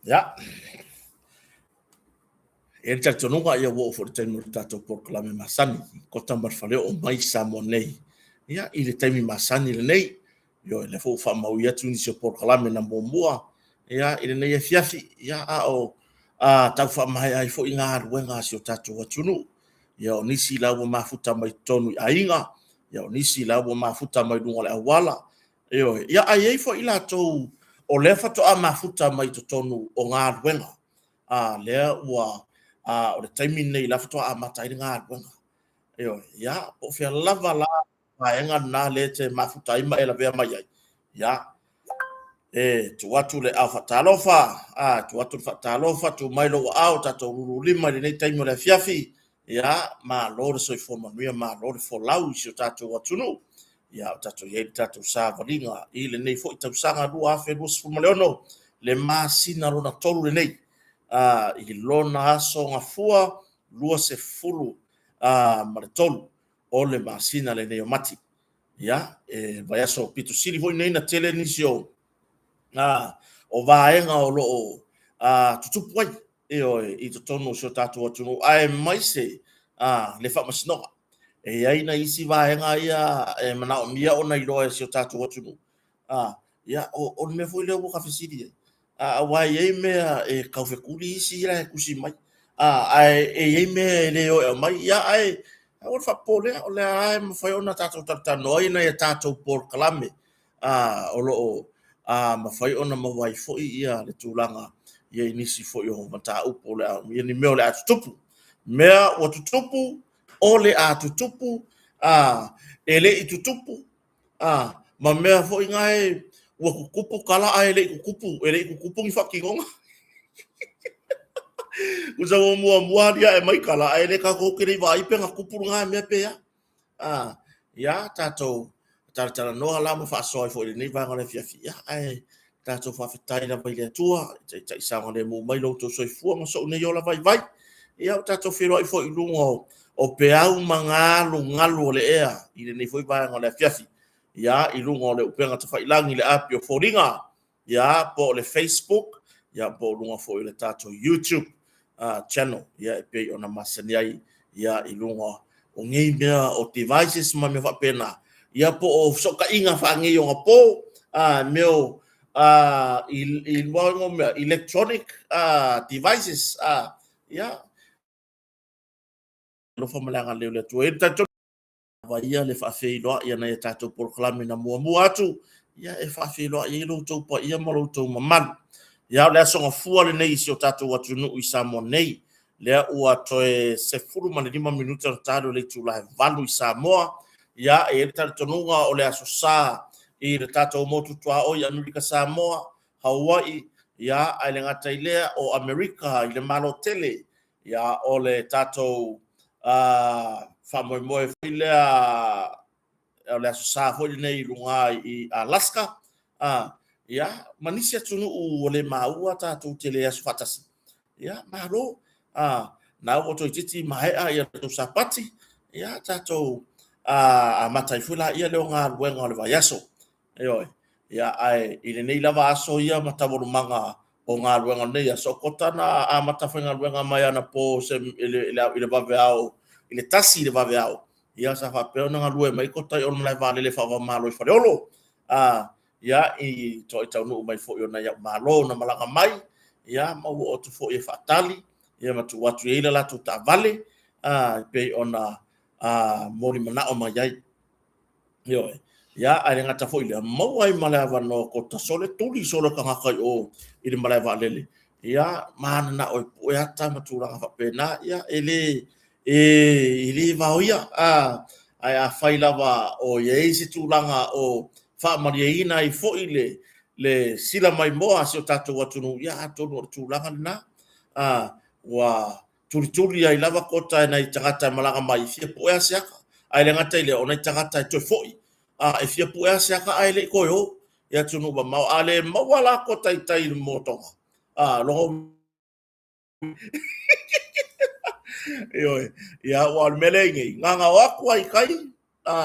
Ia. E le talitonuga ia ua oo foi i le taimi o le tatou polokalame masani, Kota ma le Faleoo mai Samoa nei. Ia, i le taimi masani lenei, ioe, lea foi ua faamaui atu nisi o polokalame na muamua ia, i lenei afiafi, ia, a o tau faamaea ai foi galuega a si o tatou atunuu. Ia, o nisi la ua mafuta mai totonu i aiga, ia, o nisi la ua mafuta mai luga o le auala, ioe, ia, ae i ai foi latou o lea faatoa mafuta mai totonu o galuega, lea ua, o le taimi lenei la faatoa amata ai le galuega. Ioe, ia, po o fea lava la vaega lena lea e te mafuta ai ma e lavea mai ai, ia, e tuu atu le ao faatalofa, tuu atu le faatalofa, tuu mai lou aao tatou lululima i lenei taimi o le afiafi, ia, malo le soifua manuia, malo le folau i si o tatou atunuu. Ia, o tatou i ai le tatou savaliga i lenei foi tausaga 2026, le masina lona tolu lenei, i lona aso gafua 23 o le masina lenei o Mati. Ia, e vaiaso pito sili foi nei na tele nisi o o vaega o lo o tutupu ai, ioe, i totonu o si o tatou atunuu, aemaise le faamasinoga. E i ai nai isi vaega ia e manaomia ona iloa e si o tatou atunuu. Ia, o le mea foi lea ua ta fesili ai, aua e i ai mea e taufetuli isi la e tusi mai, ae e i ai mea e le o e aumai, ia ae aua le faapopoleina, o lea lava e mafai ona tatou talatalanoa ai nai a tatou polokalame o lo o mafai ona maua ai foi ia le tulaga ia i nisi foi o mataupu o le a, ia ni mea o le a tutupu. Mea ua tutupu, o le a tutupu, e le i tutupu, ma mea foi nae ua tutupu tala ae le i tutupu, e le i tutupu ni faatinoga. Tusa ua muamua aliae mai tala, ae le tatou te le i vaai pe na tupu lena mea pe a. Ia, tatou talatalanoa la ma faasoa ai foi i lenei vaega o le afiafi, ia, ae tatou faafetai lava i le Atua i taitai saogalemu mai lo outou soifua ma sou nei ola vaivai. Ia, ua tatou feiloai foi i luga o peau ma galugalu o le ea i lenei foi vaega o le afiafi, ia, i luga o le upega tafailagi i le api o foliga, ia, po o le Facebook, ia, po o luga foi o le tatou YouTube channel, ia, e pei ona masani ai, ia, i luga o nei mea o devices ma mea faapena, ia, po o fesootaiga faaneionapo, mea o i mea electronic devices, ia, alofa ma le agalelei o le Atua. E talitonu lava ia le faafeiloai a nai a tatou polokalame na muamua atu, ia e faafeiloai ai lo outou paia ma lo outou mamalu. Ia, o le aso gafua lenei i si o tatou atunuu i Samoa nei, lea ua toe 15 minute ona ta lea o le itula e 8 i Samoa. Ia, e i ai le talitonuga o le aso sa i le tatou motu tuaoi Amerika Samoa, Hawaii, ia, ae le gata i lea o Amerika i le Malo tele. Ia, o le tatou faamoemoe foi lea o le Aso Sa foi lenei i luga i Alaska, ia, ma nisi atunuu ua le maua tatou te le aso faatasi. Ia, malo, na ua toeitiiti maea ia tou Sapati, ia, tatou amata ai foi laia lea o galuega o le vaiaso. Ioe. Ia, ae i lenei lava aso ia ma taualumaga o galuega o lenei aso, o Kota na amata faigaluega mai anapo i le vaveao, i le 1 i le vaveao, ia sa faapea ona galue mai Kota i o le malae vaalele faava-o-Malo i Faleolo. Ia, i toai taunuu mai foi o nai au malo na malaga mai, ia, ma ua oo atu foi e faatali, ia ma tuu atu i ai le latou taavale, e pei ona molimanao mai ai. Ioe. Ia, ae le gata foi i lea, maua ai ma le avanoa Kota sole tuli solo tagata i o i le malae vaalele. Ia, mananao e pue ata ma tulaga faapena, ia, e le, e le vaoia. Ae afai lava o i ai se tulaga o faamalieina ai foi le sila maimoa a si o tatou atunuu, ia, atonu o le tulaga lena. Ua tulituli ai lava Kota e nai tagata e malaga mai e fia pue lava se ata. Ae le gata i lea, o nai tagata e toe foi, e fia pue lava se ata ae le i toe o i atunuu mamao. A le maua la Kota i tai i le motoga, logo Ioe. Ia, aua o le mea lea i nei, na ona o atu lava i tai,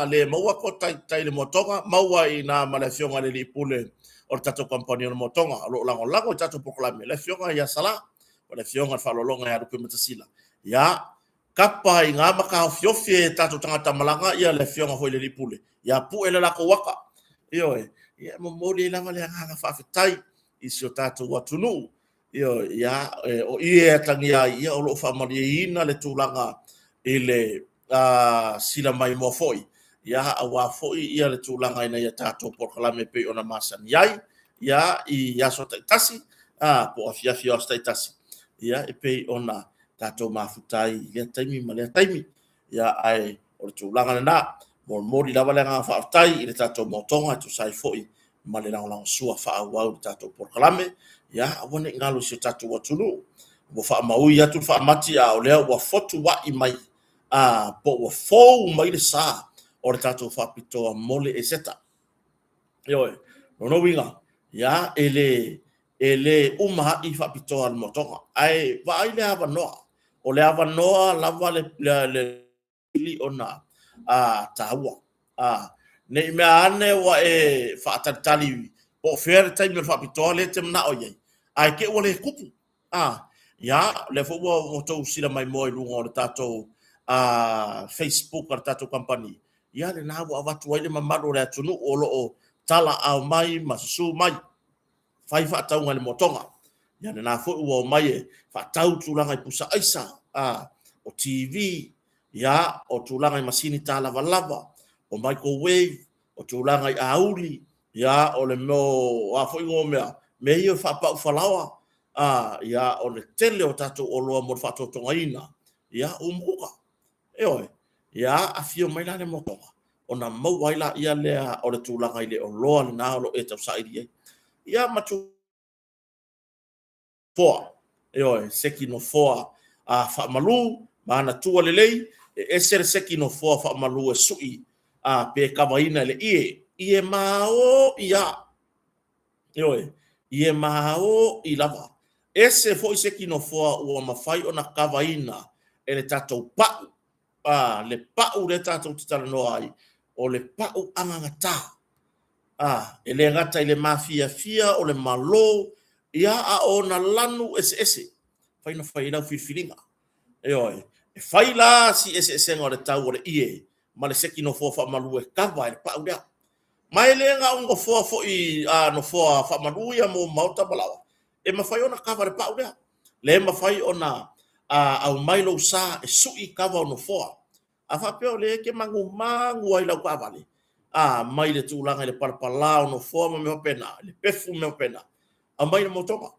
le maua Kota i tai i le motoga, maua i ina ma le afioga i le alii pule o le tatou kamupani o le Motoga o lo o lagolago i tatou polokalame, le Afioga ia Sala, o le Afioga i le Faaaloaloga ia Lupematasila. Ia, kapa i gā ma taofiofi e tatou tagata malaga ia le Afioga foi i le Alii Pule, ia pue le latou ata. Ioe, ia e momoli ai lava le agaga faafetai i si o tatou atunuu. Ioe, ia, o i e atagia ai, ia o lo o faamalieina le tulaga i le sila maimoa foi, ia, aua foi ia le tulaga ina ia tatou polokalame e pei ona masani ai, ia, i aso taitasi, po o afiafi o aso taitasi, ia, e pei ona tatou mafuta ai i lea taimi ma lea taimi. Ia, ae o le tulaga lena, molimoli lava le agaga faafetai i le tatou motoga e tusa ai foi ma le lagolagosua faaauau i le tatou polokalame. Ia, aua ne i galo i si o tatou atunuu, ua faamaui atu le faamati a o lea ua fotuai mai, a, po ua fou mai le sa o le tatou faapitoa mo le Eseta. Ioe, lona uiga, ia, e le uma ai faapitoa a le motoga, ae vaai le avanoa, o le avanoa lava le ili ona taua. Ne i mea ane ua e faatalitali po o fea le taimi o le faapitoa lea e te manao i ai, ae te i ua le tupu. Ia, o lea foi ua outou sila maimoa i luga o le tatou Facebook a le tatou kamupani, ia lena ua avatu ai le mamalu o le atunuu o lo o talaau mai ma susu mai, fai faatauga i le motoga. Ia lena foi ua omai e faatau tulaga i pusa aisa, o TV, ia, o tulaga i masini talavalava, o microwave, o tulaga i auli, ia, o le mea o a foi o mea, mea ia o faapau falaoa, ia, o le tele o tatou oloa mo le faatotogaina, ia, ua umukuka. Ioe, ia, afio mai la le motoga, ona maua ai laia lea o le tulaga i le oloa lena o lo o e tausaili ai. Ia, ma nofoa, ioe, seki nofoa a faamalu ma ana tua lelei, e ese le seki nofoa faamalu e sui a pe kavaina e le ie, ie maoi a, ioe, ie maoi lava. Ese foi seki nofoa ua mafai ona kavaina e le tatou pau, a, le pau lea tatou te talanoa ai, o le pau agagata. A, e le gata i le mafiafia o le malo, ia, a o ona lanu eseese, fai na fai ai lau filifiliga. Ioe, e fai la si eseesega o le tau o le ie ma le seki nofoa faamalu e kava e le pau lea. Ma e le na o nofoa foi, a, nofoa faamalu ia mo maota ma laoa, e mafai ona kava e le pau lea. Le mafai ona aumai lou sa e sui kava o nofoa. A faapea o lea e te magumagu ai i lau taavale, a, mai le tulaga i le palapala o nofoa ma mea faapena, le pefu ma mea faapena, aumai le motoga.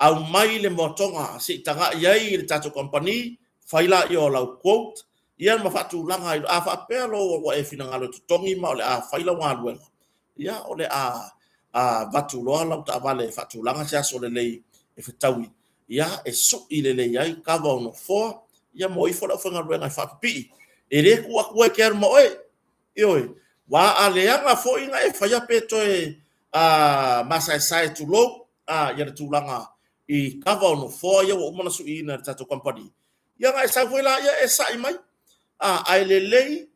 Aumai le motoga se i tagai ai le tatou kamupani, fai laia o lau quote, ia ma faatulaga ai. A faapea loa ua e finagalo e totogi ma o le a fai lau galuega, ia o le a avatu loa lau taavale e faatulaga se aso lelei e fetaui, ia e sui lelei ai kava o nofoa, ia ma o ifo le aufaigaluega e faapipii. E le tuu atu e te alu ma oe. Ioe, aua a leaga foi ona e faia pe toe masaesae tulou ia le tulaga i kava o nofoa ia ua uma ona suiina e le tatou kamupani, ia ona e sau foi lea e sa'i mai. Ae lelei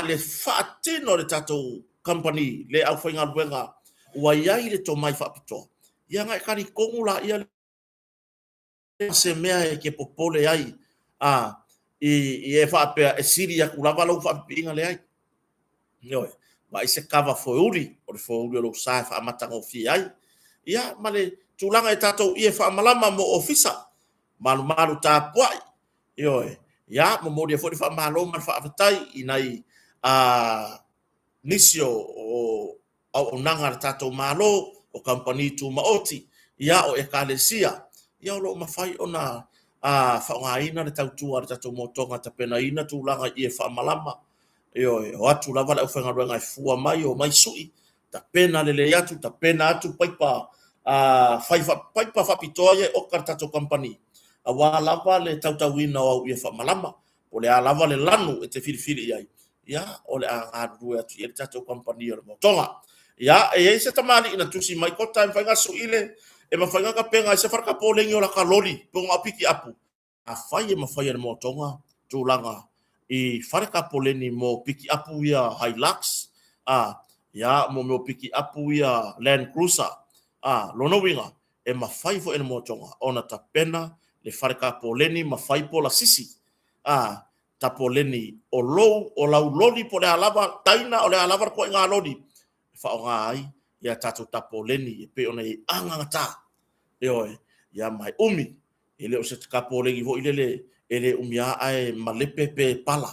le faatino e le tatou kamupani le aufaigaluega ua i ai le tomai faapitoa, ia ona e talitonu lea se mea e te popole ai, i e faapea e sili atu lava lau faapipiiga leai. Ioe, vaai se kava foeuli, o le foeuli o lou sa e faamatagofie ai. Ia, ma le tulaga i tatou ie faamalama mo ofisa, malumalu tapuai. Ioe, ia, momoli ai foi le faamalo ma le faafetai i nai nisi o auaunaga a le tatou Malo, o kamupani tumaoti, ia, o ekalesia, ia o lo o mafai ona faaaogaina le tautua a le tatou motoga e tapenaina tulaga i ie faamalama. Ioe, o atu lava le aufaigaluega e fua mai, omai sui, tapena lelei atu, tapena atu paipa, fai paipa faapitoa ia e oka e le tatou kamupani, aua lava le tautauina o au ie faamalama. Po o le a lava le lanu e te filifili i ai, ia, o le a galulue atu i ai le tatou kamupani o le motoga. Ia, e i ai se tamalii na tusi mai, Kota, e mafai ona sui le, e mafai ona tapena ai se faletapoligi o lata loli po o na o pikiapu. Afai e mafai e le motoga tulaga i faletapoleni mo pikiapu ia Hilux, a, Ia, mo mea o pikiapu ia Land Cruiser. A, lona uiga, e mafai foi e le Moatoga ona tapena le fale tapoleni ma fai polasisi, a, tapoleni o lou, o lau loli po o le a lava, taina o le a lava le toaiga loli e faaaoga ai ia tatou tapoleni e pei ona i ai agagata. Ioe, ia ma e umi, e le o se tapoleni foi lele e le umi lava ae malepe pe pala.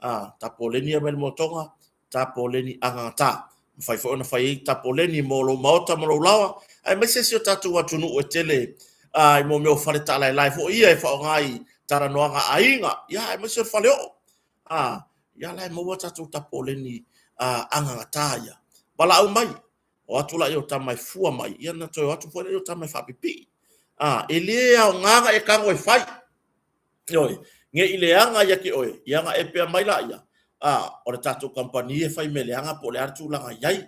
A, tapoleni ia mai le Moatoga, tapoleni agagata. Mafai foi ona fai ai tapoleni mo lou maota ma lou laoa, aemaise si o tatou atunuu e tele i mo mea o fale taalaelae foi ia e faaaoga i talanoaga a aiga, ia aemaise o le faleoo. A, ia la e maua tatou tapoleni agagata ia. Valaau mai, o atu la i o tama e fua mai, ia na toe o atu foi lea i o tama e faapipii. A, e le aoga na e tago e fai. Ioe, ne i leaga ia te oe, ia ona e pea mai laia, a, o le tatou kamupani e fai mea leaga po o le a le tulaga e i ai.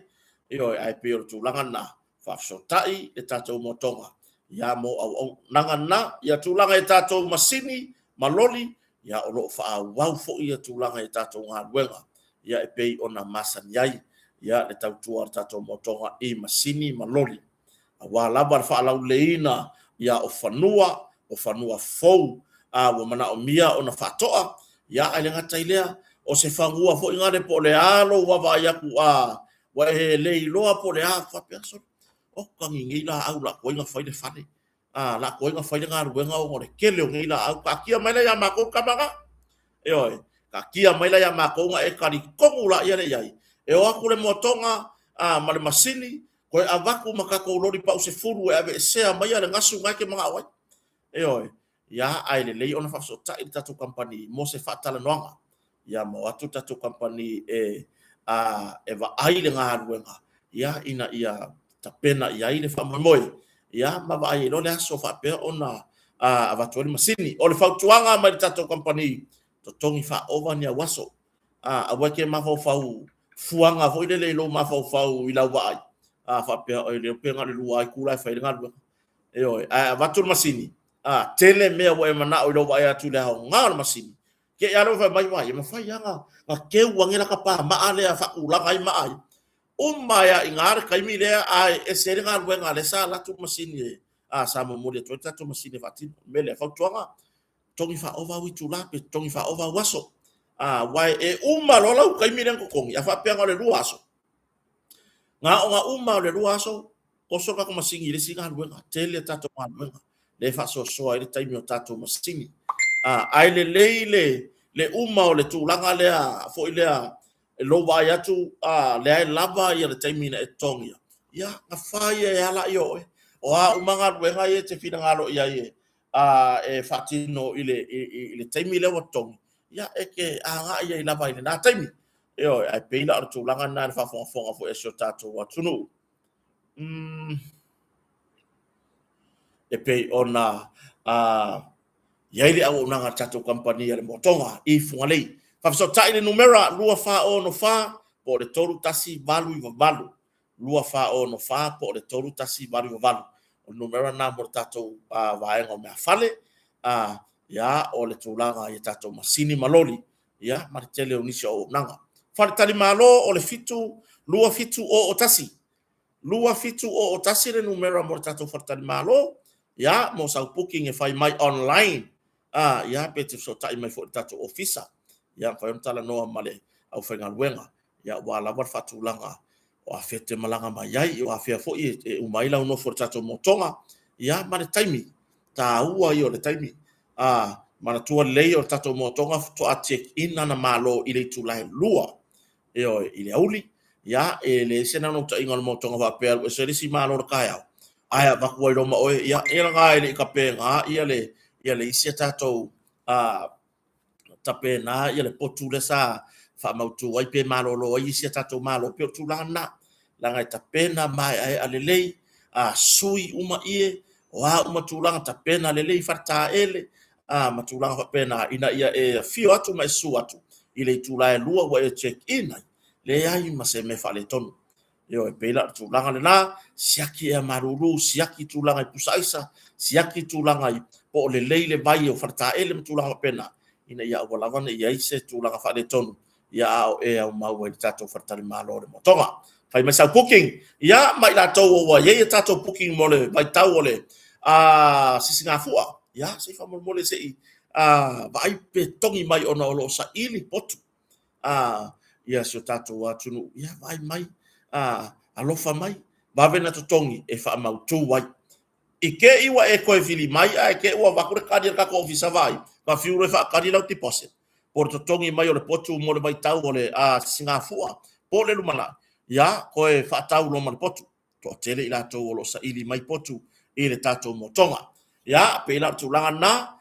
Ioe, ae pei o le tulaga lena, faafesootai le tatou motoga, ia mo auaunaga na, ia tulaga i tatou masini ma loli, ia o lo o faaauau foi ia tulaga i tatou galuega, ia e pei ona masani ai, ia le tautua a le tatou motoga i masini ma loli. Aua lava le faalauleleiina ia o fanua, o fanua fou a ua manaomia ona faatoa, ia ae le gata i lea, o se fanua foi gale po o le a lou vaavaai atu a ua e le iloa po o le a, faapea, sole, oka ni nei laau la tuai ona fai le fale, a la tuai ona fai le galuega ona o le tele o nei laau, taatia mai la ia matou tama na. Ioe, taatia mai la ia matou ona e talitonu laia lea i ai, e o atu le moatoga a ma le masini, toe avatu ma tatou loli pau 10 e aveesea maia le gasu na e te manao ai. Ioe, ia ae lelei ona faafesootai le tatou kamupani mo se faatalanoaga. Ia ma o atu le tatou kamupani e a e vaai le galuega ia ina ia tapena i ai le faamoemoe ia ma vaai ai loa le aso faapea ona avatu ai le masini. O le fautuaga mai le tatou kamupani, totogi faaova ni au aso. A, aua e te mafaufau fuaga foi lele i lou mafaufau i lau vaai, a faapea oi le pe na o le 2 itula e fai ai le galuega. Ioe, ae avatu le masini, a tele mea ua e manao i lou vaai atu i le aoga o le masini. Te i lava lea ua fai mai, uai, e mafai lava ona teu ane lata pamaa lea faatulaga ai maa ia. Uma ai lava i ina le taimi lea ae ese ai le galuega lea sa alu atu le masini e, a sa momoli atu ai le tatou masini e faatino. O le mea lea, fautuaga, totogi faaova au itula pe totogi faaova au aso. A, aua e uma loa lau taimi lea na totogi, a faapea na o le 2 aso, na ona uma o le 2 aso, toso le tatou masini i le isi galuega, tele a tatou galuega lea e faasoasoa ai le taimi o tatou masini. A, ae lelei le uma o le tulaga lea foi lea e lou vaai atu a lea e lava ia le taimi na e totogia, ia na fai ai lava laia o oe. O a uma galuega ia e te finagalo i ai e a e faatino i le, i, i le taimi lea ua totogi, ia e te agai ai lava i lena taimi. Ioe, ae pei la o le tulaga lena i le faafogafoga foi a si o tatou atunuu. E pei ona i ai le auaunaga a le tatou kamupani a le Motoga i Fugalei. Faafesootai le numera 2464 po o le 3198. 2464 po o le 3198. O le numera lena mo le tatou vaega o meafale, ia, o le tulaga i tatou masini ma loli, ia, ma le tele o nisi o auaunaga. Faletalimalo o le 7 2701. 2701 le numera mo le tatou faletalimalo, ia, mo sau booking e fai mai online, ia, pe te fesootai mai foi i le tatou ofisa, ia, mafai ona talanoa ma le aufaigaluega, ia, aua lava le faatulaga o afea e te malaga mai ai, o afea foi e uma ai lau nofo i le tatou motoga, ia, ma le taimi, taua ia o le taimi. A, manatua lelei o le tatou motoga faatoa check in ana malo i le itula e 2, ioe, i le aoauli, ia, e leai se naunautaiga o le motoga faapea alu ese le isi malo i le taeao, ae avatu ai loa ma oe, ia, ia lena e le i tapena ia le, ia le isi a tatou, a, tapena ia le potu lea sa faamautu ai pe malolo ai isi a tatou malo, pei o le tulaga lena. Leaga e tapena maeaea lelei, a sui uma ie, o a uma tulaga tapena lelei faletaele, a ma tulaga faapena ina ia e afio atu ma e susu atu i le itula e 2 ua e check in ai, leai ma se mea faaletonu. Ioe, pei la o le tulaga lena, siaki ea malulu, siaki tulaga i pusa aisa, siaki tulaga i po o lelei le vai o faletaele ma tulaga faapena, ina ia aua lava ne i i ai se tulaga faaletonu, ia a o e aumau ai i le tatou faletalimalo o le Motoga. Fai mai sau booking, ia, ma i latou ua i ai a tatou booking mo le vaitau o le sisigafua, ia, se i faamolemole se i vaai pe togi mai ona o lo o saili potu ia si o tatou atunuu, ia, vaai mai, alofa mai, vave na totogi e faamautu ai. I te i ua e toe vili mai ae te i ua avatu le kali a le tatou ofisa vaai, na fiu loa e faatali lau deposit po o le totogi mai o le potu mo le vaitau o le sisigafua po o le lumanai, ia, toe faatau loa ma le potu. Toatele i latou o lo o saili mai potu i le tatou motoga. Ia, pei la o le tulaga lena,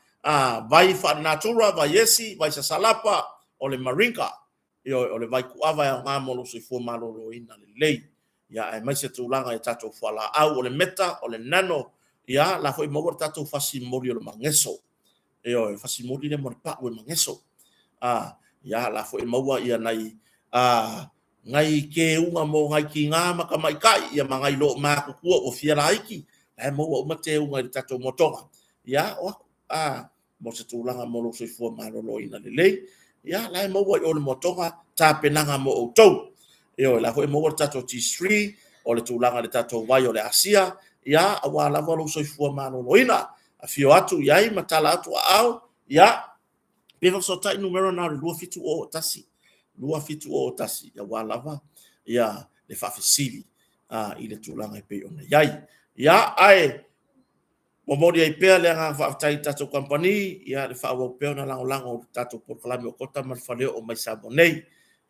vai faalenatura, vai esi, vai sasalapa, o le maringa, ioe, o le vai kuava e aoga mo lou soifua maloloina lelei. Ia, aemaise tulaga i tatou fualaau, o le meta, o le nano, ia, la foi maua le tatou fasi moli o le mageso. Ioe, fasi moli lea mo le pau e mageso. Ia, la foi maua ia nai, nai keuga mo nai tiga ma tamaitai, ia ma nai loo matutua ua fia laiti, la e maua uma teuga i le tatou motoga. Ia, o aku, mo se tulaga mo lou soifua maloloina lelei, ia, la e maua i o le motoga tapenaga mo outou. Ioe, la foi maua le tatou T3, o le tulaga i le tatou vai o le Asia, ia, aua lava lou soifua maloloina. Afio atu i ai ma tala atu aao, ia, pe faafesootai numera na o le 2701, 2701, aua lava, ia, le faafesili i le tulaga e pei ona i ai. Ia, ae momoli ai pea le agaga faafetai i le tatou kamupani, ia, le faaauau pea ona lagolago i le tatou polokalame o Kota ma le Faleoo mai Samoa nei.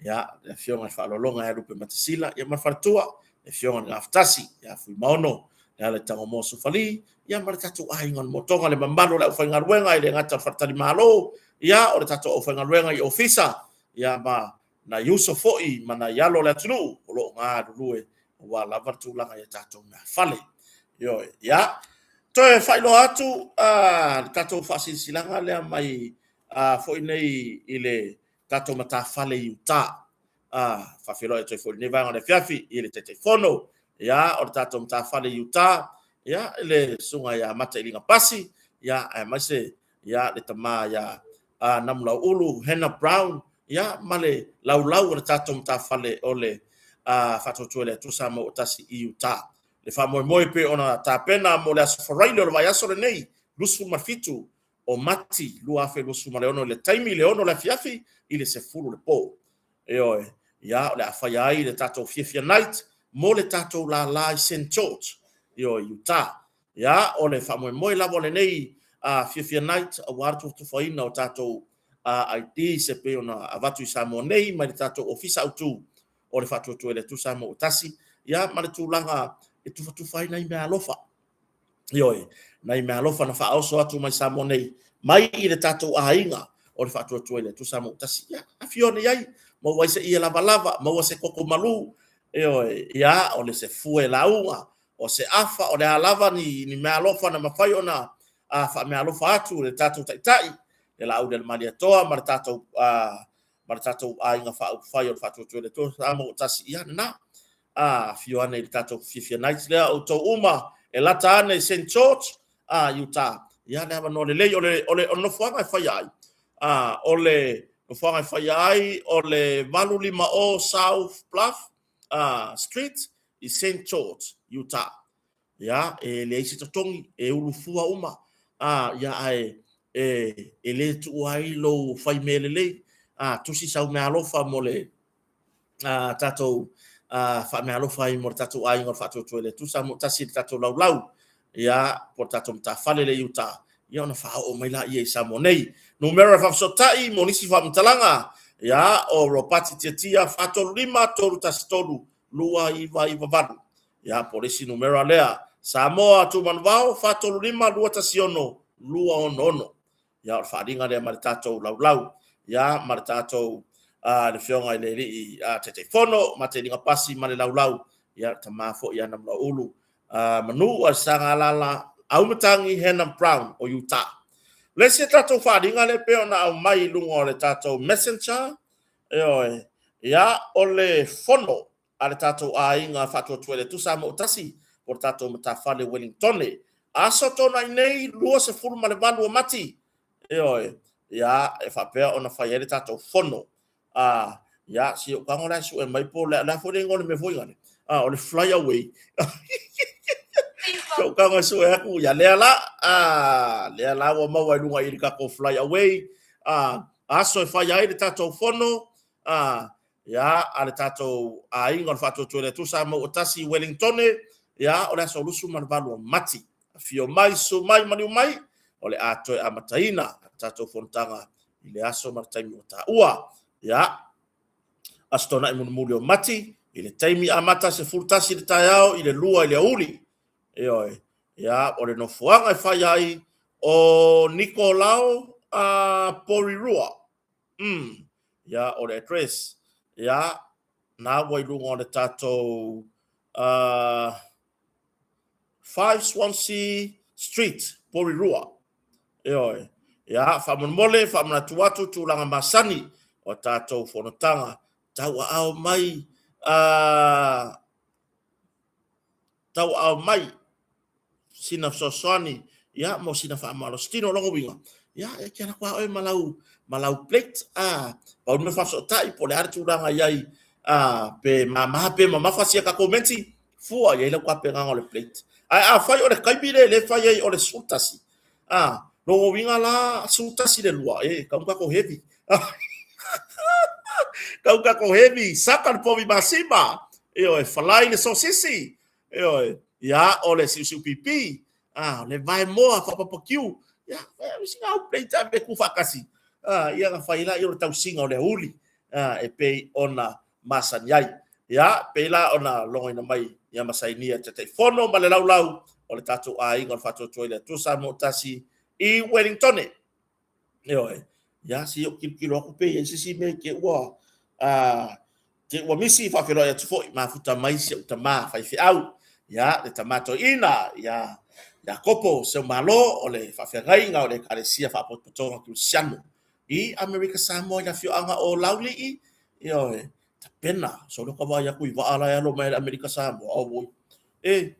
Ia, le afioga i le Faaaloaloga ia Lupe Matasila, ia ma le faletua, le afioga i le Gafatasi, ia Fuimaono, le ala i Tagomoa Sofali, ia ma le tatou aiga o le Motoga, le mamalu o le aufaigaluega e le gata o le faletalimalo, ia, o le tatou aufaigaluega i ofisa, ia, ma nai uso foi ma nai alo o le atunuu o lo o galulue aua lava le tulaga i a tatou mea fale. Ioe, ia, toe faailoa atu le tatou faasilasilaga lea mai foi nei i le tatou matafale i uta. Faafeiloai atu ai foi i lenei vaega o le afiafi i le Taitaifono, ia, o le tatou matafale i uta, ia, le susuga ia Matailiga Pasi, ia, aemaise, ia, le tama ia Namulauulu Hannah Brown, ia, ma le laulau o le tatou matafale o le Faatuatua i le Atua Samoa ua Tasi i Utah. Le faamoemoe pei ona tapena mo le aso Faraile o le vaiaso lenei, 27 o Mati 2026 i le taimi i le 6 le afiafi i le 10 le po. Ioe, ia, o le a faia ai le tatou Fiafia Night mo le tatou lala i Saint George, ioe, Utah. Ia, o le faamoemoe lava o lenei Fiafia Night aua le tufatufaina o tatou IDs e pei ona avatu i Samoa nei mai le tatou Ofisa Autu o le Faatuatua i le Atua Samoa ua Tasi, ia, ma le tulaga e tufatufa ai nai meaalofa. Ioe, nai meaalofa na faaoso atu mai Samoa nei, mai i le tatou aiga o le Faatuatua i le Atua Samoa ua Tasi. Ia, afio ane i ai, maua ai se ie lavalava, maua se koko malu, ioe, ia, o le se fue lauga, o se afa, o le a lava ni meaalofa na mafai ona faameaalofa atu le tatou Taitai, le Laauli a le Malietoa ma le tatou ma le tatou aiga faaupufai o le Faatuatua i le Atua Samoa ua Tasi, ia lena. Afio ane i le tatou Fiafia Nights lea, outou uma e lata ane i Saint George, Utah. Ia, le avanoa lelei o le, o le, o le nofoaga e faia ai. O le nofoaga e faia ai o le 850 South Bluff Street i Saint George, Utah. Ia, e leai se totogi, e ulufua uma, ia, ae e le tuua ai lou fai mea lelei, tusi sau meaalofa mo le tatou faameaalofa ai mo le tatou aiga o le Faatuatua i le Atua Samoa Tasi i le tatou laulau, ia, po o le tatou matafale lea i Utah, ia ona faaoo mai laia i Samoa nei. Numera faafesootai mo nisi faamatalaga, ia, o Ropati Tiatia 435 313 2998. Ia, po o le isi numera lea, Samoa Tumanuvao 435 216 266. Ia, o le faaaliga lea ma le tatou laulau, ia, ma le tatou le afioga i le alii Taitaifono, Mateliga Pasi ma le laulau, ia, le tama foi ia Namulauulu Manu Sagalala Aumatangi Hannah Brown o Utah. O le isi tatou faaaliga lea pei ona aumai i luga o le tatou Messenger, ioe, ia, o le fono a le tatou aiga Faatuatua i le Atua Samoa ua Tasi po o le tatou matafale Wellingtone. Aso Toonai nei 28 o Mati, ioe, ia, e faapea ona fai ai le tatou fono. Ia, si ou tago la e sue mai po o le a foi le igoa o le mea foi lale. A, o le fly away. Sou tago e sue aku, ia lea la, a, lea la ua maua i luga i le tatou fly away, a, aso e fai ai le tatou fono, a, ia, a le tatou aiga o le Faatuatua i le Atua Samoa ua tasi i Wellingtone, ia, o le aso 28 o Mati. Afio mai, susu mai, maliu mai, o le a toe amataina le tatou fonotaga i le aso ma le taimi ua taua. Ia, Aso Toonai mulimuli o Mati, i le taimi amata 11 i le taeao i le 2 i le aoauli. Ioe, ia, o le nofoaga e fai ai o Nikolao Porirua. Ia, o le address, ia, na ua i luga o le tatou 5 Swansea Street, Porirua. Ioe. Ia, faamolemole, faamanatu atu tulaga masani o tatou fonotaga. Tauaao mai, tauaao mai sina fesoasoani, ia, mo sina faamalositino. O lona uiga, ia, e te alu atu lava oe ma lau, ma lau plate, a, pau le mea faafesootai po o le a le tulaga i ai, a, pe mama pe mamafa sia tatou menti, fua i ai lau tapenaga o le plate. Ae afai o le taimi lea e fai ai o le 11, a, lona uiga la 11 i le 2, e, tau tatou heavy. Tau tatou heavy, saka le povi masima, ioe, falai le sosisi, ioe, ia, o le siusiu pipi, a, o le vaemoa faapapakiu, ia, sina au plate ave tu faatasi, a, ia na fai la i o le tausiga o le aoauli, a, e pei ona masani ai. Ia, pei la ona logoina mai ia ma sainia e Taitaifono ma le Laulau o le tatou aiga o le Faatuatua i le Atua Samoa Tasi i Wellingtone. Ioe, ia, se i ou tilotilo atu pe i ai se isi mea i te ua, a, te ua misi, faafeiloai atu foi, mafuta mai si ou tamā faifeau, ia, le tamā toeaina, ia, Iakopo Seumalo o le faafeagaiga o le Ekalesia Faapotopotoga Kerisiano i Amerika Samoa i le afioaga o Laulii, ioe, tapena, solo ka vaai atu i vaa la e alo mai le Amerika Samoa, auoi. E,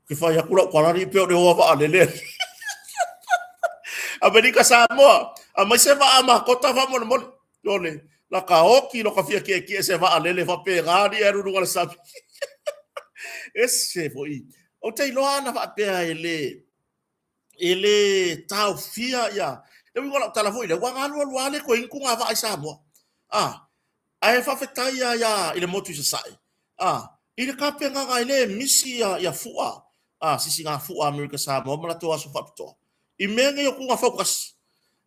ke whai aku lau kalari pe o le hoa vaa lele. Amerika Samoa, a mai se vaa ma kota fa mole mole. Lole, la ka oki lo ka fia kie kie se vaa lele fa pe gani e ruru le sami. Ese foi. O te iloa ana faapea e le, e le taofia ia le uiga o lau tala foi lea, ua galualu lava le toe inu tuga vaa i Samoa. A, ae faafetai ia ia i le motu i Sasae, a, i le tapenaga e le misi ia, ia fua, a, sisiga fua Amerika Samoa ma latou aso faapitoa. I mea nei o tuga fautasi.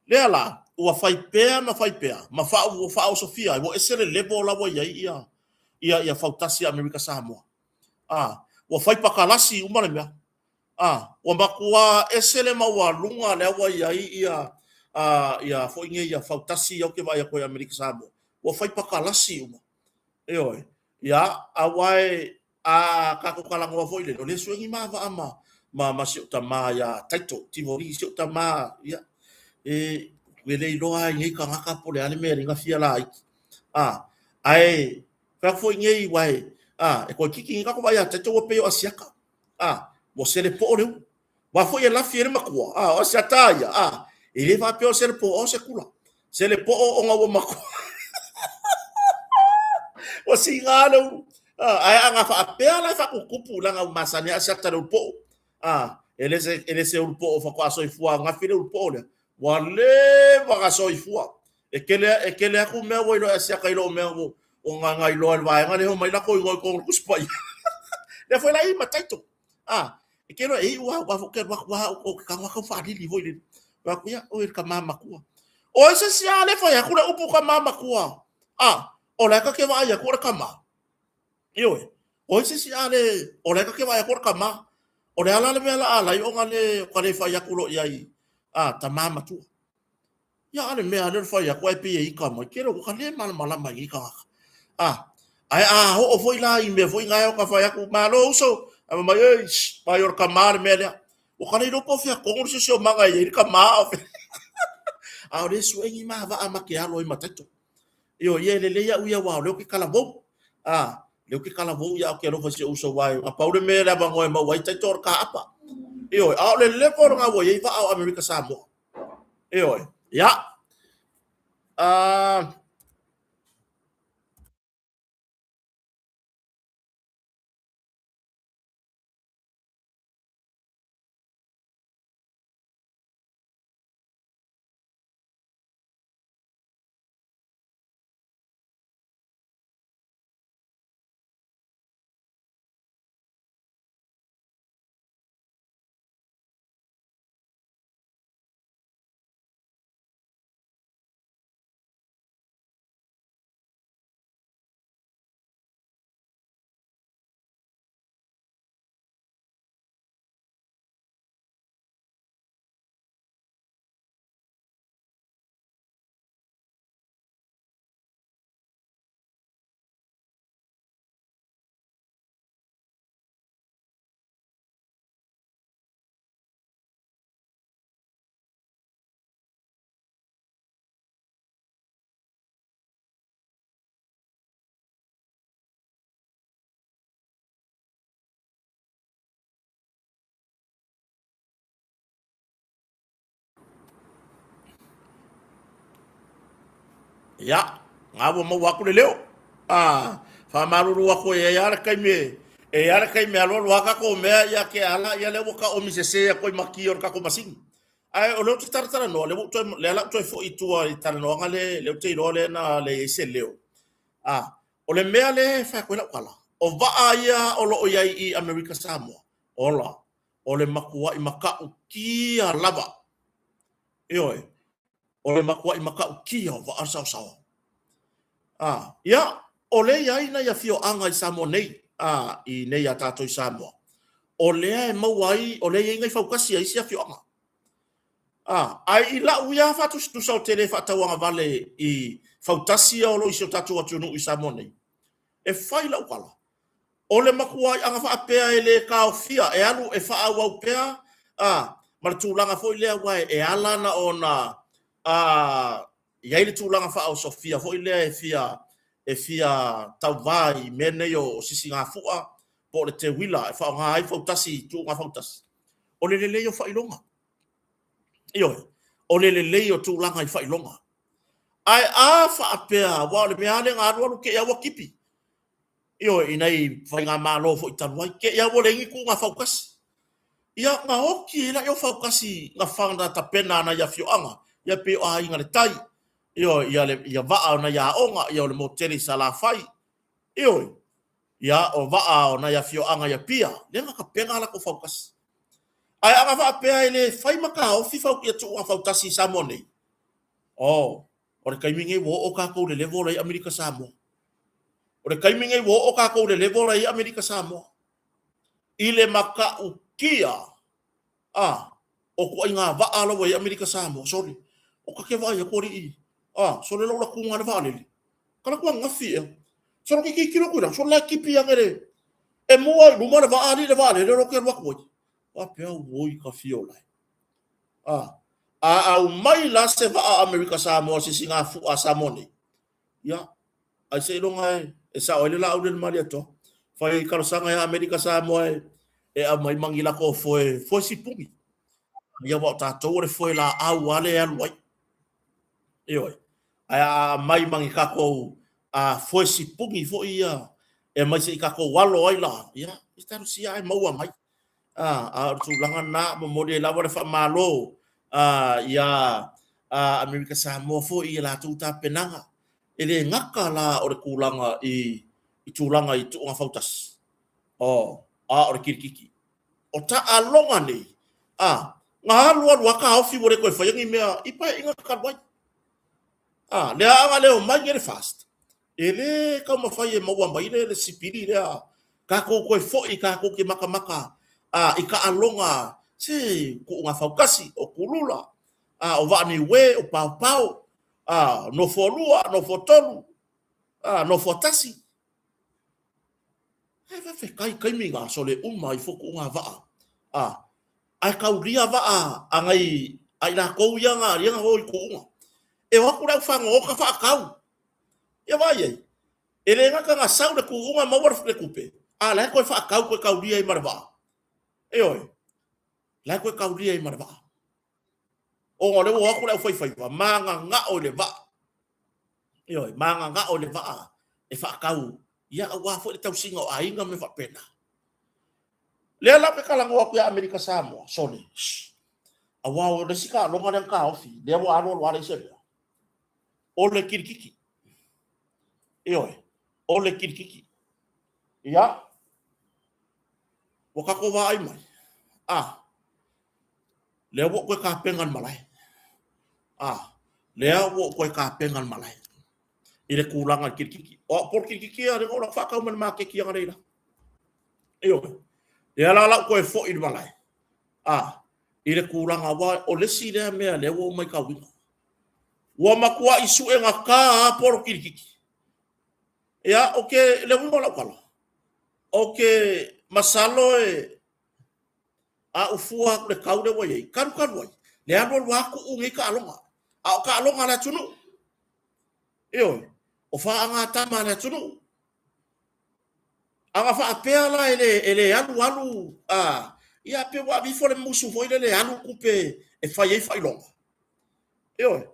Lea la, ua fai pea ma fai pea, ma faa, ua faaosofia ai, ua ese le level la ua i ai ia, ia, ia fautasi Amerika Samoa. A, ua fai pakalasi uma le mea. A, ua matua ese le maualuga lea ua i ai ia, a, ia foi nei ia fautasi ia ou te vaai atu ai i Amerika Samoa, ua fai pakalasi uma. Ioe. Ia, aua e, a tatou talanoa foi lele, o lea sue ni ma vaa ma, ma, ma si ou tamā iā Taito, Tivoli, si ou tamā, ia, e, e le iloa ai nei tagata po o le a le mea e gafia laiti. A, ae, fai atu foi nei, uae, a, e toeitiiti nei tatou vaai ia Taito ua pei o Asiata. A, ua selepo'o le ulu. Aua foi e lafi ai le matua, a, o Asiata ia, a, e le faapea o selepo'o, o se kula. Selepo'o ona ua matua. Ua siga le ulu. A, ae ana faapea la e faatutupu leaga ua masani lava Asiata i le ulu po'o. A, e le se, e le se ulu po'o faatoa soifua ananafi le ulu po'o lea. Ua leva ona soifua. E tele, e tele atu mea ua iloa e Asiata i lou mea ua, ua na iloa e le vaega lea e omai latou igoa i totonu o le Tusi Paia. Lea foi la e i ma Taito. A, e te iloa e iu lava, aua foi ou te alu atu lava au, ou te tago atu faalili foi lele. Fai atu, ia, oi le tama matua. O ai se isi a le fai atu le upu tama matua? A, o la e ta te vaai atu o le tama. Ioe, o ai se isi a le, o la e ta te vaai atu o le tama. O le a la le mea la a lai ona le, o ka le fai atu loa i ai, a, tama matua. Ia a le mea lea o le fai atu ae pei e ika mai, kele ua ka le malamalama i nei tagata. A, ae a oo foi la i mea foi na e o ka fai atu, malo uso, ae fai mai, ei, shh, mai o le tama le mea lea. Ua ka le iloa po o fea tonu le siosiomaga e i ai le tama a o fea. A o le sue ni ma vaa ma ke alo ai ma Taito. Ioe, ia e lelei au ia aua o lea ou te talavou. A, lea ou te talavou ia ou te alofa i si ou uso aua na pau le mea le avanoa e maua ai Taito o le kaapa. Ioe, a o le level lena ua i ai vaa o Amerika Samoa. Ioe, ia. Ia, nga ua maua atu le leo. A, faamalulu atu e i ai lava le taimi e, e i ai lava le taimi e alualu lava tatou mea ia te ala, ia lea ua taomi sese atu ai ma ki o le tatou masini. Ae o lea ou te talatalanoa, lea ua ou toe, lea la ou toe foi i tua i talanoaga lea, lea ou te iloa lea na leai ai se leo. A, o le mea lea e fai atu ai lau tala, o vaa ia o lo o i ai i Amerika Samoa, ola, o le matuai matautia lava. Ioe, o le matuai matautia o vaa saosaoa. A, ia, o lea e i ai nai afioaga i Samoa nei, a, i nei a tatou i Samoa, o lea e maua ai, o lea e i ai nai fautasi a isi afioaga. A, ae i lau ia faatusatusa ou te le faatauagavale i fautasi ia o lo o i si o tatou atunuu i Samoa nei, e fai lau tala, O le matuai aga faapea e le taofia, e alu e faaauau pea a, ma le tulaga foi lea aua e ala na ona a, i ai le tulaga faaosofia foi lea e fia e fia tauva i mea nei o sisigafua po o le teuila e faaaoga ai fautasi i tuuga fautasi. O le lelei o faailoga. Ioe, o le lelei o tulaga i faailoga. Ae a faapea, aua o le mea lava lea na alu alu te i lava ua tipi. Ioe, i nai faigamalo foi talu ai, te i lava ua leai ni tuuga fautasi. Ia, na oti ai lea o fautasi na na tapena a nai afioaga, ia pei o Aiga i le Tai, ioe, ia le ia vaa o nai aoga, ia o le motu tele i Salafai, ioe, ia o vaa o nai afioaga i Apia, lea na tapena a latou fautasi. Ae a na faapea e le fai ma taofi fau, ia tuuga fautasi i Samoa nei, oh, O le taimi nei ua oo tatou i le level la i Amerika Samoa. O le taimi nei ua oo tatou i le level la i Amerika Samoa. I le matautia a o tuaiga vaa la ua i Amerika Samoa, sole. O ka ke vaai atu alii, a, sole lou latuga le vaalele. Ka latu ananafi ea. Sole ke tilotilo atu i lalo, sole la e tipi ane le, e mua i luma le vaa alii le vaalele lo ke alu atu ai. Faapea, oi ka fia o lae. A, a aumai la se vaa Amerika Samoa se sigafu'a a Samoa nei, ia, ai seiloga e, e sao ai le laau le Malietoa. Fai talosaga ia Amerika Samoa e, e aumai ma ni lako foe, foe sipuni. Ia aua o tatou o le foe laau lava lea e alu ai. Ioe. Ae a aumai ma ni tatou a foe sipuni foi ia e aumai se i tatou alo ai la, ia, e talosia ae maua mai. A, a o le tulaga lena, momoli ai lava le faamalo a, iā Amerika Samoa foi i a latou tapenaga. E le gata la o le tulaga i, i tulaga i tuuga fautasi, o, a o le kilikiki. O taaloga nei, a, na alu alu lava taofi ua le toe faia ni mea i paeaiga talu ai. A, lea a na le omai nei le FAST, E le taumafai e maua mai le le sipili lea tatou toe foi tatou te matamata a i taaloga se tuuga fautasi o kulula a o vaa niue o paopao a nofoalua nofoatolu a nofoatasi. Ae faafetai taimi na sole uma ai fua tuuga vaa a ae taulia vaa a nai a i latou ia na ia na o i tuuga. E o atu le aufagaota faatau Ia vaai i ai, e le gata na sau le tuuga maua le tupe, a o la e toe faatau toe taulia ai ma le vaa. Ioe, la e toe taulia ai ma le vaa. Ona o lea ua o atu le aufaifaiva, mananao i le vaa. Ioe, mananao i le vaa e faatau, ia aua foi le tausiga o aiga ma mea faapena. Lea la ou te talanoa atu ia Amerika Samoa, sole, shh, aua o le isi taaloga lea na taofi, lea ua alu alu lava leai se mea. O le kilikiki. Ioe, o le kilikiki. Ia, ua tatou vaai mai, a, lea ua ou toe tapena le malae. A, lea ua ou toe tapena le malae i le tulaga i le kilikiki. O au po o le kilikiki ia, lea na ou faatau mai le maketi analeila. Ioe, lea la la ou toe foi i le malae, a, i le tulaga, aua o le isi lea mea lea ua ou matauina. Ua matuai suegata lava polo kilikiki. Ia, ou te, le uiga o lau tala, ou te masalo e, a ou fua atu i le tau lea ua i ai, talu talu ai, le alu alu lava tuu nei taaloga. A o taaloga a le atunuu. Ioe, o faagatama a le atunuu. A na faapea la e le, e le alu alu, a, ia pe ua ave ifo le musu foi lele e alu tupe e fai ai faailoga. Ioe.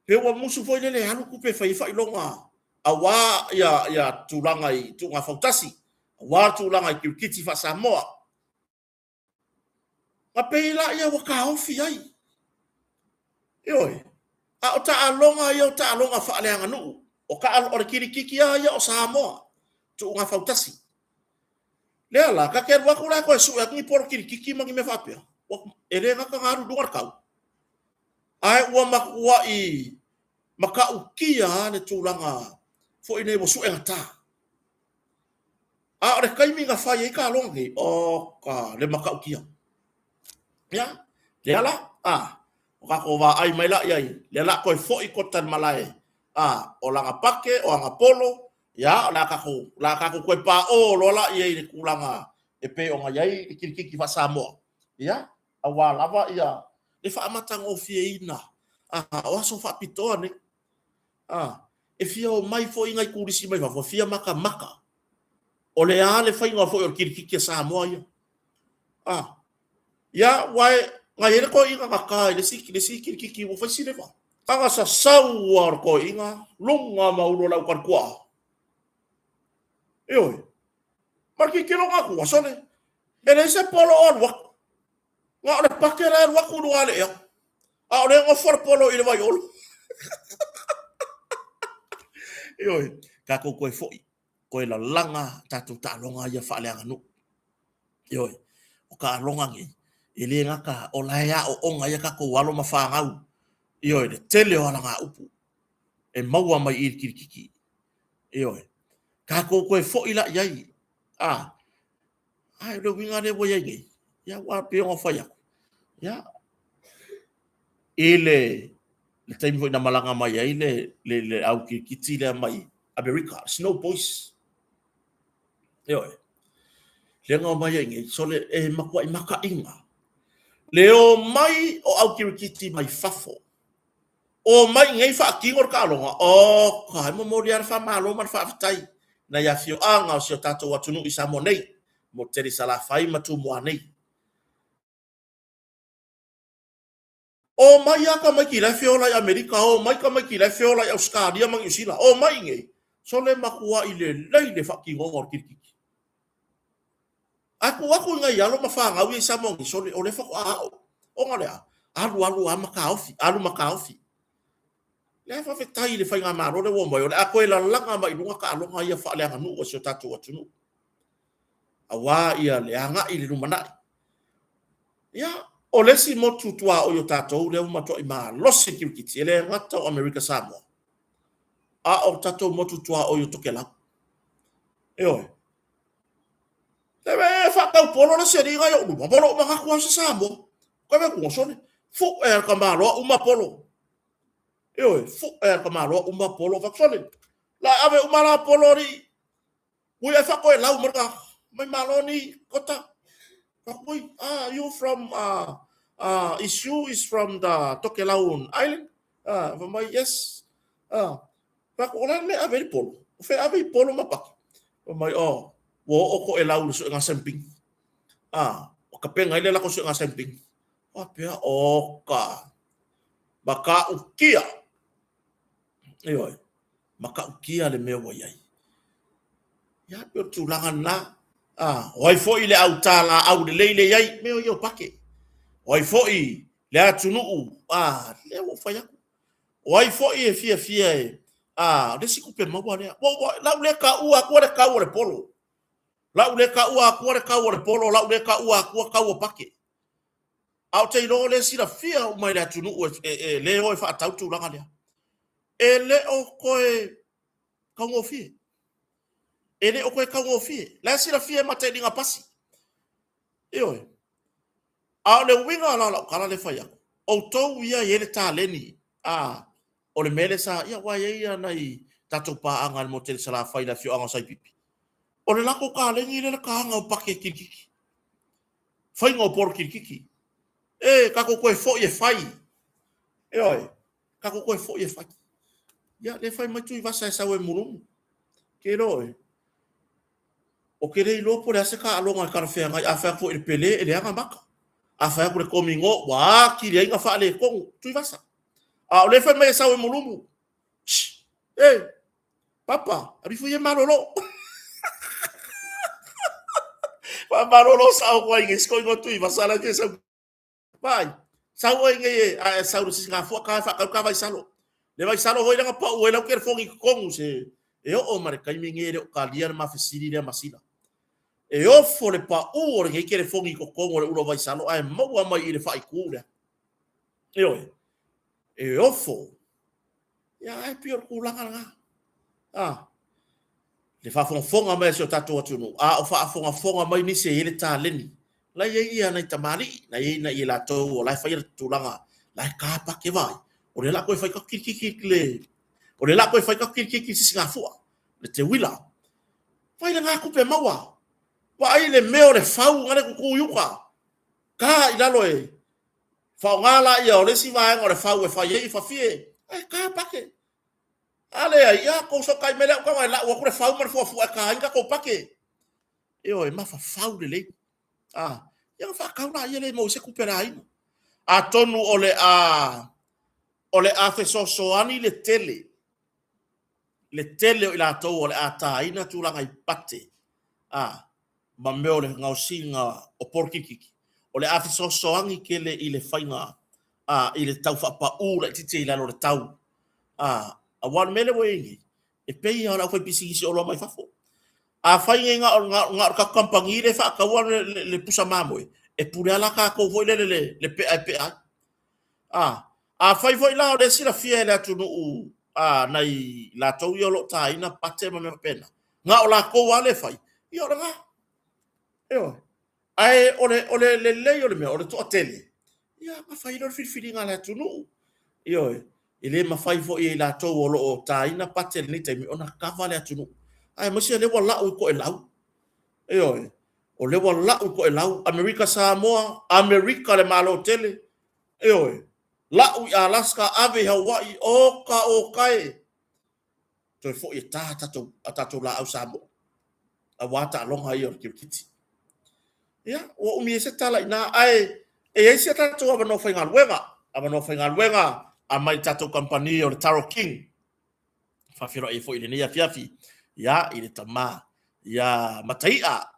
Pe ua musu foi lele e alu tupe e fai ai faailoga aua ia, ia tulaga i tuuga fautasi, aua tulaga i kirikiti faa-Samoa. Na pei laia ua taofi ai. Ioe, a o taaloga ia o taaloga faaleaganuu, o, ta, o le kirikiti lava ia o Samoa, tuuga fautasi. Lea la, ta te alu atu la e toe sue atu ni polo kirikiti ma ni mea faapea, e le gata na alu i luga le tau, ae ua matuai matautia lava le tulaga foi nei ua suegata. A o le taimi na fai ai taaloga nei, oka, le matautia. Ia, lea la, a, o tatou vaai mai la i ai, lea la toe foi kota i le malae, a, o lana pake, o ana polo, ia, o le a tatou, o le a tatou toe paʻō loa la i ai i le tulaga e pei ona i ai le kirikiti faa-Samoa, ia, aua lava ia le faamatagofieina, a, o aso faapitoa nei. A, e fia omai foi nai turisi mai fafo e fia matamata o le a le faiga foi o le kirikiti a Samoa ia. A, ia, ua e, na i ai le toeaina na ta i le isi, le isi kirikiti ua fai si leva. Aga sasau lava o le toeaina, luga ma ulo o le autalituaa. Ioe. Ma le tilotilo atu, ua sole. E leai se polo o alu atu. Na o le pake la e alu atu i luga o le ea. A o lea e nofo le polo i le vaiolo. Ioe, tatou toe foi, toe lalaga tatou taaloga ia faaleaganuu. Ioe, o taaloga nei, e le gata o la e aooga ai a tatou alo ma fanau. Ioe, le tele o alagaupu e maua mai i le kirikiti. Ioe, tatou toe foi la i ai. A, ae o le uiga lea ua i ai nei, ia aua pei ona fai atu, ia, i le, le taimi foi na malaga mai ai le, le, le au kirikiti lea mai Amerika, Snow Boys. Ioe. Lea na omai ai nei, sole, e matuai makaina. Le omai o au kirikiti mai fafo, Omai i nei faatino le taaloga, oka, e momoli lava le faamalo ma le faafetai i nai afioaga o si o tatou atunuu i Samoa nei, mo tele Salafai ma Tumua nei. Omai lava tamaiti la e feola i Amerika, omai tamaiti la e feola i Ausetalia ma Niusila, omai i nei, sole matuai lelei le faatinoga o le kirikiti. Ae tuu atu i nai alo ma fanau ia i Samoa nei, sole, o lea faatoa ao. Ona o le a? Alu alu lava ma taofi, alu ma taofi. Lea faafetai i le faigamalo lea ua omai, o le a toe lalaga mai i luga taaloga ia faaleaganuu a si o tatou atunuu. Aua ia le agai i le lumanai. Ia, o le isi motu tuaoi o tatou lea ua matuai malosi le kirikiti, e le gata o Amerika Samoa, a o tatou motu tuaoi o Tokelau. Ioe. E faatau polo le isi alii na i ou luma, ma lou manatu lava o se Samoa. Ka mea kuga sole, fu'e a le tamaloa uma polo. Ioe, fu'e a le tamaloa uma polo. Fai atu sole, la e ave uma la polo alii. Ui ai faatoelau mai le tagata. Mai malo ni kota. Fai atu, ui, ah, you from, is you is from the Tokelau Island? Ah, fai mai, yes. Ah, Fai atu, o le a le mea e ave ai le polo? O fea e ave ai polo ma pake? Fai mai, oh, ua oo toelau i le suega camping. Ah, o tapena ai le latou suega camping. Faapea, oka, matautia. Ioe, matautia le mea ua i ai. Ia, pei o le tulaga lena. Ah, o ai foi le au talaau lelei le i ai? Mea ia o pake. O ai foi le atunuu? Ah, lea ua ou fai atu. O ai foi e fiafia e, a, o le isi tupe maua lea. Ua, ua, lau lea taua atua le tau o le polo. Lau lea taua atua le tau o le polo, lau lea taua atua tau o pake. A ou te iloa o lea e silafia uma e le atunuu e, e, e le o e faatau le tulaga lea. E le o toe taugofie. E le o toe taugofie. La e silafia e matailiga pasi. Ioe. A o le uiga la o lau tala lea e fai atu, outou ia e i ai le taleni, a, o le mea lea sa, ia aua e i ai lava nai tatou paaga i le motu tele i Salafai i le afioaga o Saipipi. O le latou taleni lea le taga o pake kilikiki. Faiga o polo kilikiki. E, tatou toe foi e fai. Ioe, tatou toe foi e fai. Ia, lea fai mai Tuivasa e sau e mulumu. Ke iloa oe. Ou te le iloa po o le a se taaloga e talafeagai. A fai atu foi i le Pelé, e leaga maka. A fai atu i le komingo, ua atili ai ona faaletonu. Tuivasa. A o lea fai mai e sau e mulumu. Shh! E! Papa, alu ifo ia e malolo. Faamalolo sao koa i nge siko ingoa tui vasala ke sau. Vai, sau oi nge e, a e sau le sisigafua ka e whaakau ka vaisalo. Le vaisalo hoi langa pau e lau ke fongi kongu se e oo ma le taimi nge le o kalia le mafesili lea masila. E ofo le pau o le ngei kelefongi i totonu o le ula vaisalo ae maua mai i le faaitu lea. Ioe, e ofo. Ia, ae pei o le tulaga lena. A, le faafogafoga mai a si o tatou atunuu, a o faafogafoga mai nisi e i ai le taleni, la e i ai ia nai tamalii, la e i ai nai latou o la e faia le tulaga, la e kapake vaai, o lea la a toe fai kilikili le, o lea la a toe fai kilikili le sisigafua, le teuila. Fai lena tupe maua. Vaai le mea o le fau na le tutu i uta. Ta i lalo e faaaoga laia o le isi vaega o le fau e fai ai fafie, ae ta pake. A leai, ia tou sokai mai lea au taga e lau atu le fau ma le fuafua e ta ai tatou pake. Ioe, mafafau lelei. A, ia ona faatau laia lea e maua ai se tupe a le aiga. Atonu o le a o le a fesoasoani le tele le tele o i latou o le a taina tulaga i pate a ma mea o le gaosiga o polokikiki, o le a fesoasoani tele i le faiga a i le tau faapau laitiiti i lalo o le tau a aua o le mea lea ua i ai nei, e pei lava o le aufaipisinisi oloa mai fafo. Afai nei na o le tatou kamupani lea e faataua le pusa mamoe, e pule lava la tatou foi lele le pea e pea ai. A, afai foi la o lea e silafia e le atunuu a nai latou ia o lo o taina pate ma mea faapena, na o latou lava lea e fai, ia o lena. Ioe. Ae o le, o le lelei o le mea, o le toatele, ia ona fai lea o le filifiliga a le atunuu. Ioe. E le mafai foi e i latou o lo o taina pate i lenei taimi ona kava le atunuu. Aemaise o lea ua lau i Toelau. Ioe. O lea ua lau i Toelau, Amerika Samoa, Amerika le Malo tele. Ioe. Lau i Alaska, ave i Hawaii, oka oka e. Toe foi e ta a tatou laau Samoa, aua taaloga ia o le kirikiti. Ia, ua umi ai se tala i ina, ae e i ai si a tatou avanoa faigaluega, avanoa faigaluega a mai le tatou kamupani o le Taro King. Faafeiloai ai foi i lenei afiafi, ia, i le tama, ia Mataia,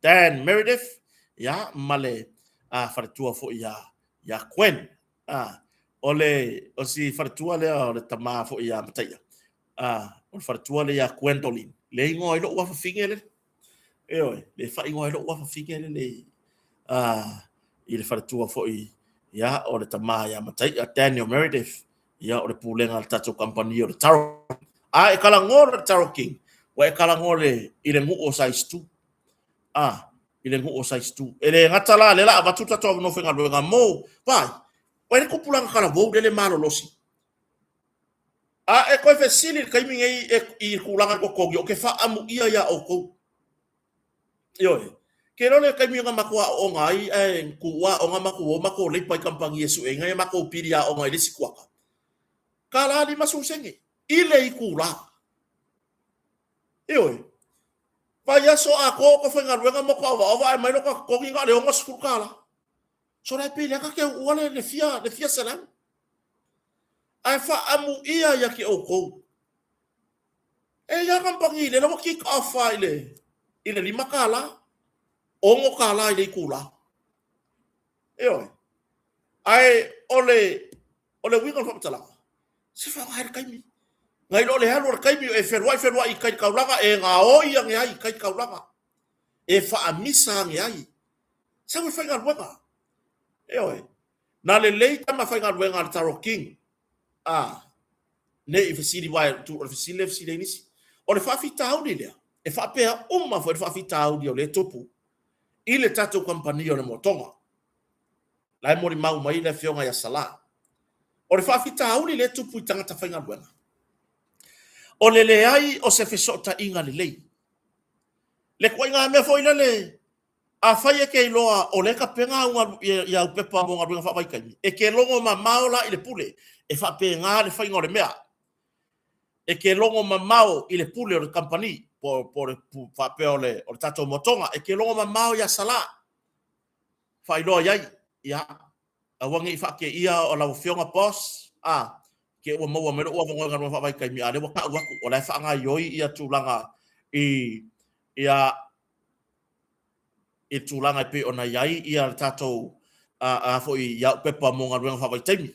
Dan Meredith, ia, ma le faletua foi ia, ia Gwen. O le, o si faletua lea o le tama foi ia Mataia, o le faletua lea ia Gwendolyn, le igoa ai lou afafine lele. Ioe, le faaigoa ai lou afafine lele i le faletua foi ia o le tama ia Mataia, Daniel Meredith, ia o le pulega a le tatou kamupani o le Taro. A e talanoa loa i le Taro King, ua e talanoa i le nuu o Size 2. A, i le nuu o Size 2. E le gata la, lea la avatu le tatou avanoa faigaluega mo, vai, vai le tupulaga talavou lea le malolosi. A e toe fesili i le taimi nei i le tulaga totogi, ou te faaamuia iā outou. Ioe. Ke iloa le taimi na matou aooga ai ae tuua aoga matou o matou leipa i kamupani e sueina ia matou pili aoga i le isi kuata. Tala 50 sene i le itula. Ioe. Vaiaso atoa o ta faigaluega ma ta ovaova ae mai lo ta totogi na o le $60. So la e pei lea ta te uua le fia le fia selau. Ae faaamuia ia te outou. E i ai kamupani lea ua kick off lava i le i le $5, $6 i le itula. Ioe. Ae o le o le uiga o le faamatalaga, se faaaoga ai le taimi. Nai lo le alu o le taimi e feluai feluai i tai taulaga, e gaoi ane ai i tai taulaga, e faamisa ane ai. Sau e faigaluega. Ioe. Na lelei tama faigaluega a le Taro King. A, ne i fesili wae o le fesili lea e fesili ai nisi. O le faafitauli lea, e faapea uma foi le faafitauli o lea e tupu i le tatou kamupani o le Motoga. La e molimau mai le afioga ia Sala. O le faafitauli lea e tupu i tagata faigaluega, o le leai o se fesootaiga lelei. Le ituaiga mea foi lele, afai e te iloa o lea e tapena au i au pepa mo galuega faavaitaimi, e te logo mamao la i le pule, e faapena le faiga o le mea. E te logo mamao i le pule o le kamupani, po o le faapea o le tatou motoga, e te logo mamao ia Sala, faailoa i ai, ia, aua ne i faateia lau afioga boss. A, ke ua maua mai lo'u avanoa i galuega faavaitaimi, a o lea ua ta'u atu, o la e faagaioi ia tulaga i ia i le tulaga e pei ona i ai ia le tatou a foi i au pepa mo galuega faavaitaimi.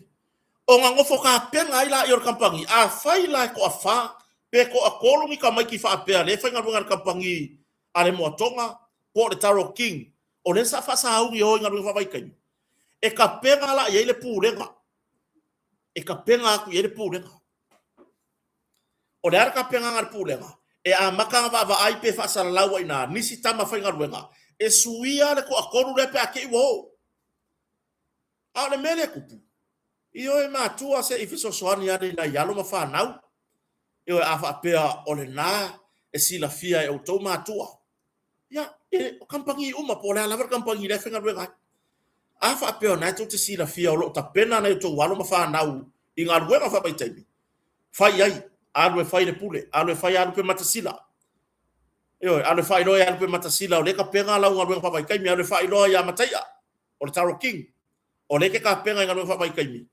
Ona nofo tapena ai laia o le kamupani, afai la e toafa pe toatolu ni tamaiti faapea lea e faigaluega i le kamupani a le Moatoga po o le Taro King, o lea sa faasauni e o i galuega faavaitaimi, e tapena la i ai le Pulega, e tapena atu i ai le Pulega. O le a le tapenaga a le Pulega? E amata ona vaavaai pe faasalalau ai i ina nisi tama faigaluega e suia le toatolu lea pe a te i ua o. A o le mea lea e tupu, ioe matua se i fesoasoani ane i nai alo ma fanau, ioe a faapea o lena e silafia e outou matua. Ia, e, o kamupani uma, po o le a lava le kamupani la e faigaluega ai. A faapea o lena e tou te silafia o lo o tapena nai outou alo ma fanau i galuega faavaitaimi, fai i ai, alu e fai le pule, alu e fai ia Lupematasila. Ioe, alu e faailoa ia Lupematasila o lea e tapena lau galuega faavaitaimi, alu e faailoa ia Mataia, o le Taro King, o lea e te tapena i galuega faavaitaimi.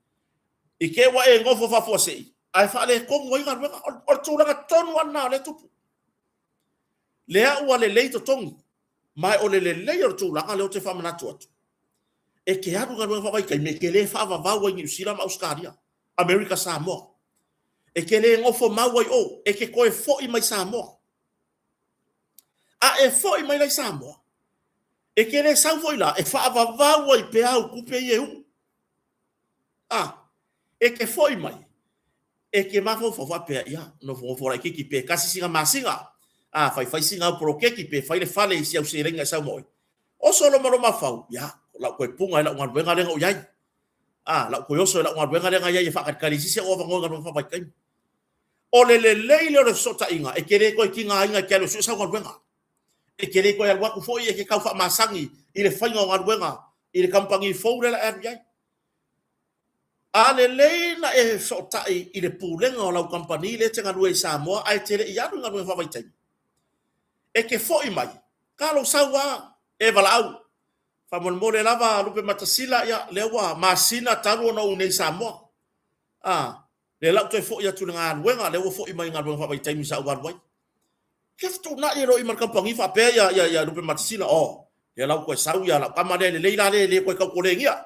I te i ua e nofo faafuasei, ae faaletonu ai galuega. O le tulaga tonu lava lena o lea e tupu. Lea ua lelei totogi, ma o le lelei o le tulaga lea ou te faamanatu atu, e te alu i galuega faavaitaimi, e te le faavavau ai i Niu Sila ma Ausetalia, Amerika Samoa. E te le nofo mau ai o, e te toe foi mai Samoa. A e foi mai la i Samoa, e te le sau foi la e faavavau ai pea au tupe ia e uu. A, e te foi mai, e te mafaufau faapea, ia, nofonofo laitiiti pe tasi sina masina, a, faifai sina au poloketi pe fai le fale i si au seleni na e sau ma oe. Oso lomaloma fau, ia, o lau toe puna i lau galuega lea na ou i ai. A, lau toe oso i lau galuega lea na i ai e faatalitali i se isi au avanoa i galuega faavaitaimi. O le lelei lea o le fesootaiga, e te le toe tigaina e te alu e sue sau galuega. E te le toe alu atu foi e te tau faamasani i le faiga o galuega i le kamupani fou lea o le a e alu i ai. A lelei na e fesootai i le pulega o lau kamupani lea e te galue ai i Samoa ae te le i alu i galuega faavaitaimi, e te foi mai, ta lou sau lava e valaau. Faamolemole lava Lupematasila, ia lea ua masina talu ona ou i inei i Samoa. A, lea la ua toe foi atu i le galuega, lea ua foi mai i galuega faavaitaimi sa ou alu ai. Ia fetuunai ai loa i ma le kamupani faapea ia, ia, ia Lupematasila, oh, lea la ua toe sau ia lau tama lea lelei la lea, le toe tautolegia.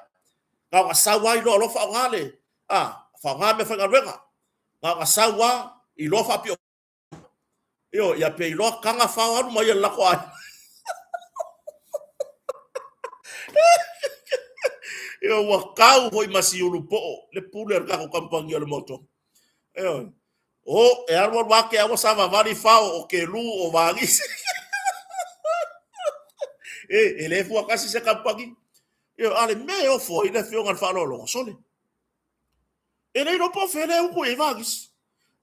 Na ona sau lava iloa loa faaaoga le, a, faaaoga meafaigaluega. Na ona sau lava iloa faapio Ioe, ia pe iloa taga fao alu mai e le lako aiga. Ioe, ua tau foi ma siulu po'o le pule a le tatou kamupani o le moto. Ioe. O, e alu alu ake aua savavali fao o kelu o vagisi. E, e le fuatasi se kamupani. Ioe, a le mea e ofo ai le afioga i le faaaloaloga, sole. E le iloa po o fea lea e utu i ai vagisi.